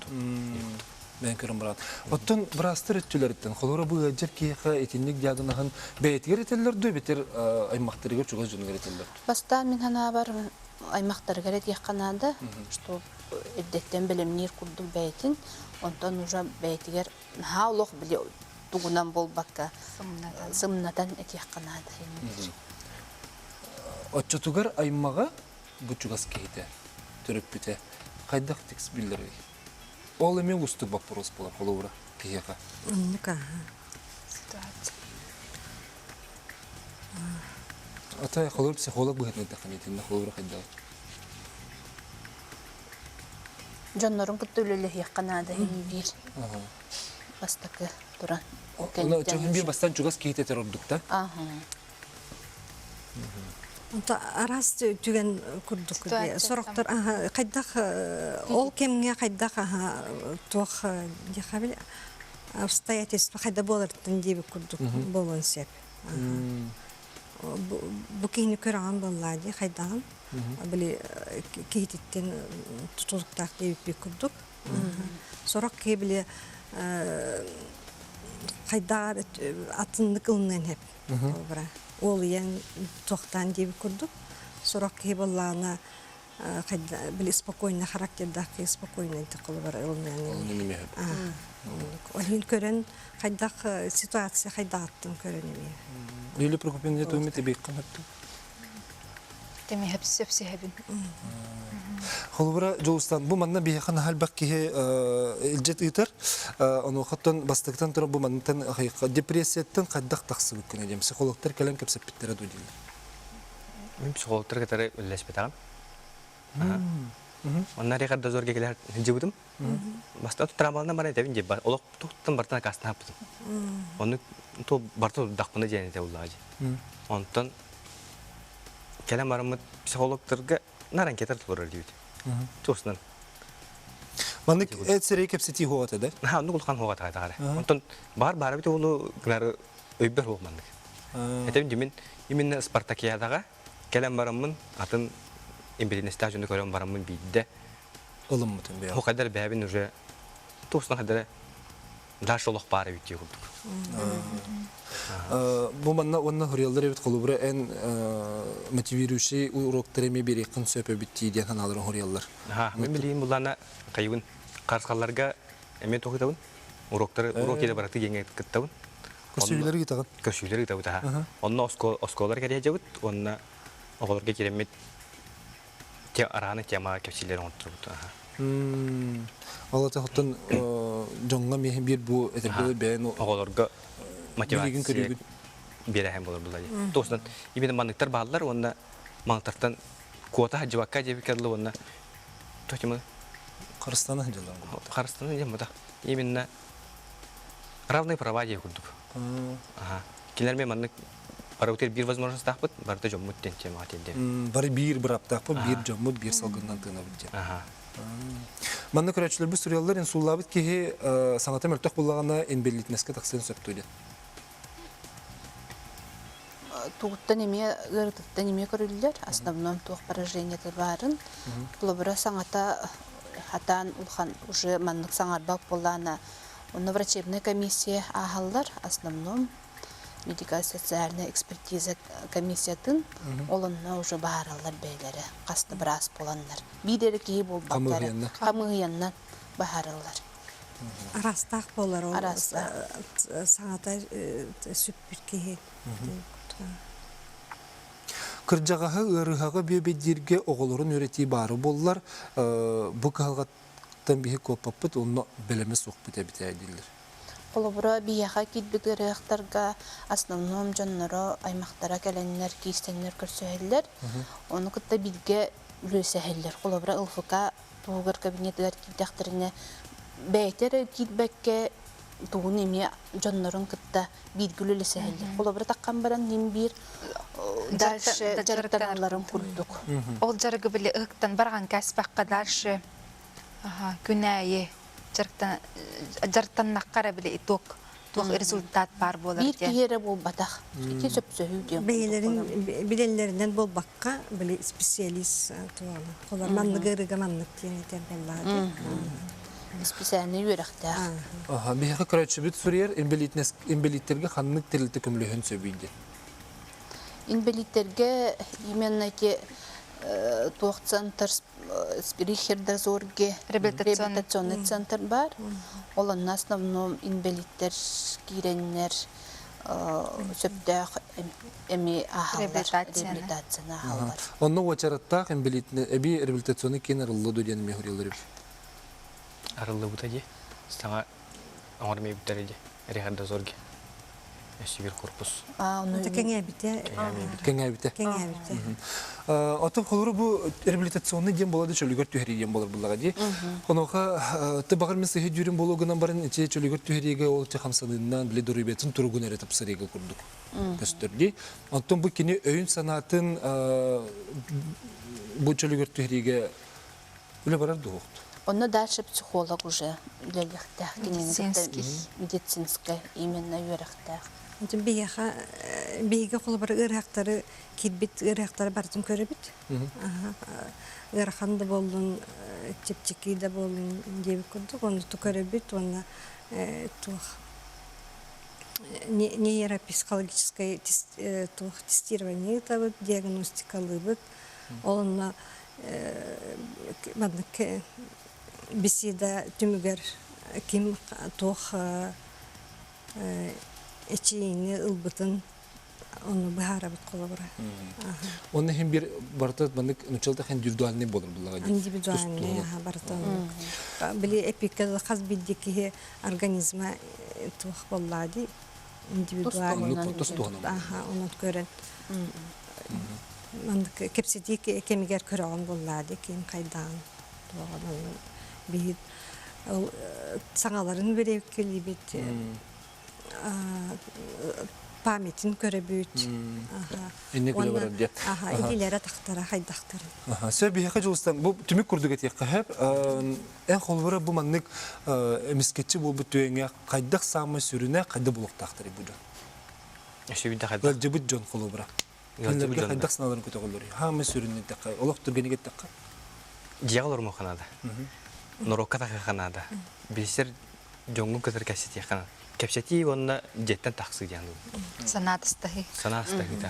Бэйэн көрөн баран. Оттон быраастар өттүлэриттэн холоро бу ыалдьар киһиэхэ итинник диагноһын бэйэтигэр этэллэр дуо эбэтэр аймахтарыгар чугас дьонугар этэллэр дуо? Бастаан мин санаабар аймахтарыгар этиэххэ наада, что эрдэттэн бэлэмниир курдук бэйэтин, онтон уже бэйэтигэр наһаа олох били тугунан буолбакка сымнатан этиэххэ наада. Оччотугар аймаҕа бу чугас киһитэ, төрөппүтэ хайдах текст биллэрий? Ол эмиэ уустук боппуруос буолар холобура киһиэхэ. Оннук аха. Ситуация. Ата холобур психолог быһыытынан эттэххинэ итиннэ холобура хайдах? Дьоннорун кытта үлэлэһиэххэ наада иһин биир бастакы туран. Оны биир бастан чугас киһитэ этэр ордук да? Аха. Онто араас түгэн курдук сорохтор хайдах ол кэмҥэ хайдах туох диэхэ обстоятельства хайда буоларыттан диэбит курдук буолуон сөп. Бу киһини көрөҕүн буоллаа дии хайдаҕын били киһититтэн тутулуктаах диэбиппит курдук. Сорох киһи били хайдаар атыннык ылыныан сөп. Холобура, уолуйан туохтаан диэбит курдук. Сорох киһи буоллаҕына били спокойно характердаах киһи спокойно холобура ылыныан Ол иһин көрөн хайдах ситуация хайдаҕыттан көрөн эмиэ. Юлия Прокопьевна туумит эбиэххин өттү. Теми сөпсүһэбин. Холобура, Дьулустан, бу манна биһиэхэ наһаа элбэх киһи илдьит ыытар. Онуохаттан бастакытан туран бу маннытан депрессияттан хайдах тахсыбыккын диэн психологтар кэлэн кэпсэппиттэрэ дуу дииллэр. Мин психологтар кытары үлэлэспэтэҕим. Онно рехар дозорга кэлэр сылдьыбытым. Бастаан травмаланан баран этэбин диэн олох туохтан бартан аккаастаабытым. Ону то барта турдахпына диэн этэ буллаҕа дии. Онтон кэлэн бараммыт психологтарга нар анкета толорор диэбит. Туосунан. Маннык эт сирэй кэпсэтии хуоҕата да? Ха, оннук улахан хуоҕата таҕара. Онтон баар баара бит ону гынары өйбөр хуох маннык. Этэбин димин именно спартакиадаҕа кэлэн бараммын атын инбэлиитинэстээх дьону көрөн бараммын биирдэ ылыммытым бэйэм. Хокайдар бэйэбин уже туосна хадара дальше олох баар эбит дии курдук. Бу манна уонна хурияллар эбит холобура эн мотивирующий уроктары эмиэ биэриэххин сөп эбит дии диэн санааларын хурияллар. Ха, мен билигин буллаана хайыбын харысхалларга эмиэ туох уроктары урок или бараты диэҥҥэ кыттабын. Көрсүһүүлэри ыытаҕын? Көрсүһүүлэри ыытабыт аха. Онно оскуолалар кэриэдьэбит уонна оҕолорго киирэммит арааны темаҕа кэпсиилэрин оҥорторбут. Ол оттон дьоҥҥо миэхэ биир бу этэргэ бэйэн оҕолорго мотивация биэрэһэн болор булла дии. Туосунан именно манныктар бааллар уонна манныктартан куота сылдьыбакка диэбиккэ дылы уонна тотимы харыстана сылдьаллар. Харыстана диэн бата. Именно равные права диэ курдук. Аха. Кинилэр мен маннык барыбытыгар биир возможностаахпыт, барыта дьоммут диэн темаҕа тиэрдиэм. Бары биир бырааптаахпыт, биир дьоммут, биир салгыннан тыынабыт диэн. Манна көрөөччүлэрбит суруйаллар, инсуллаабыт киһи саҥата мөлтөх буоллаҕына инбэлиитинэскэ тахсыан сөп дуо диэн. Тугуттан эмиэ ыарытыттан эмиэ көрүллэр. Основном туох поражениета баарын. Холобура саҥата хатаан улахан уже маннык саҥарбат буоллаҕына онно врачебная комиссия ааһаллар. Основном медико-социальная экспертиза комиссиятын ол онно уже баһараллар бэйэлэрэ хас да быраас буоланнар. Биир эрэ киһи буолбакка эрэ хамыыһыйаннан баһараллар. Араастаах буолар ол саҥата сүппүт киһи. Кырдьаҕаһы ыарыһаҕы бүөбэйдииргэ оҕолорун үөрэтии баары буоллар, бу кыһалҕаттан биһи куоппаппыт, онно бэлэмэ суохпут эбит ээ дииллэр. Холобура, биһиэхэ киирбит ыарыһахтарга основном дьонноро, аймахтара кэлэннэр, киирсэннэр көрсүһэллэр. Ону кытта бииргэ үлүөсэһэллэр. Холобура, ЛФК туһугар кабинетыгар киирдэхтэринэ бэйэтэ эрэ киирбэккэ тугун эмиэ дьоннорун кытта бииргэ үлэлэсэһэллэр. Холобура таххан баран ним биир дальше дьарыктаналларын курдук. Ол дьарыгы били ыһыктан барҕан кээспэххэ дальше күн аайы дьарыктаннахха эрэ били итог. Туох результат баар буолар Биир киһи эрэ буолбатах. Ити сөпсөһүү диэн. Бэйэлэрин билэллэринэн буолбакка, били специалист туола. Холор маннык ырыга маннык диэн этэр буоллаҕа. Специальный үөрэхтээх. Аха, биһиэхэ көрөөччүбүт суруйар инбэлииттерге ханнык тэрилтэ көмөлөһөн сөбүй диэн. Инбэлииттэргэ именно эти туох центр Рихердозорге реабилитационный центр бар. Ол онно основном инбэлииттэр киирэннэр сөптөөх эми ааһаллар, реабилитацияны ааһаллар. Онно уочараттаах эби реабилитационный киин арыллы диэн эмиэ суруйаллар эбит. Арыллыбыта дии. Саҥа оҥорон бүтэр дии. Рихердозорге. Өссө биир корпус. Кэҥээбитэ. Кэҥээбитэ. Кэҥээбитэ. Оттон холобура бу реабилитационный диэн буолар да чөлүгэр түһэрии диэн буолар буллаҕа дии. Онуоха ты баҕар мин сыһы дүүрүм буолуо гынан баран ити чөлүгэр түһэриигэ ол хамсаныыннан били доруобуйатын туругун эрэ тупсарыыга курдук көстөр дии. Оттон бу кини өйүн-санаатын бу чөлүгэр түһэриигэ үлэ барар дуоһуохту. Онно дальше психолог уже үлэлиэхтээх кинини кытта медицинскэй именно үөрэхтээх. Биһиэхэ биһиги холобур ыарыһахтары киирбит ыарыһахтары барытын көрөбүт. Ыарахан да буоллун, чэпчэки да буоллун диэбит курдук ону көрөбүт уонна туох нейропсихологическое туох тестирование ыытабыт, диагностикалыыбыт. Ол онно маннык беседа түмүгэр ким туох эчийиини ылбытын ону быһаарабыт холобура. Онно иһин бир барыта маннык нуччалта индивидуальный буолар буллаҕа Индивидуальный барыта били эпикка хас биирдии киһи организма туох буоллаа дии индивидуальный онон көрөн маннык кэпсэтии кэмигэр көрөҕүн буоллаа дии ким хайдаан туоҕун биһи саҥаларын бэрэбиккэлиибит памятин көрөбүт Инник үлэ барар диye. Илиилэрэ тахтара хайдахтарын. Сөп биһиэхэ дьулустан бу түмүк курдук этиэххэ сөп. Эн холобура бу маннык эмискэччи буолбут түгэҥҥэ хайдах саамай сүрүнэ хайда булуохтаахтарый бу дьон? Өссө биирдэ хайдах? Ыалдьыбыт дьон холобура. Кинилэргэ хайдах санааларын көтөҕөллөрүй? Хаамай сүрүнэ эттэххэ, олох түргэник эттэххэ? Дьиэҕэ олорумуохха наада. Норуокка тахыахха наада. Билсэр дьоҥҥун кытары кэпсэтиэххэ наада. Кэпсэтии уонна дьиэттэн тахсыы диэн Санаа тастаһыы. Санаа тастаһыы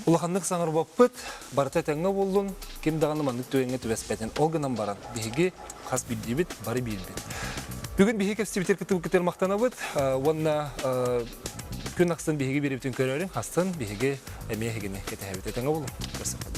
Улаханнык саҥарбаппыт, барыта этэҥҥэ буоллун, ким даҕаны маннык түгэҥҥэ түбэспэтин. Ол гынан баран, биһиги хас биирдиибит, бары биирбит. Бүгүн биһиги кэпсибитир кытыбыккытыгар махтанабыт уонна күн ахсын биһиги биэрэбитин көрөрүн, хастын биһиги эмиэ эһигини кэтэһэбит. Этэҥҥэ буолуҥ. Көрсөххө.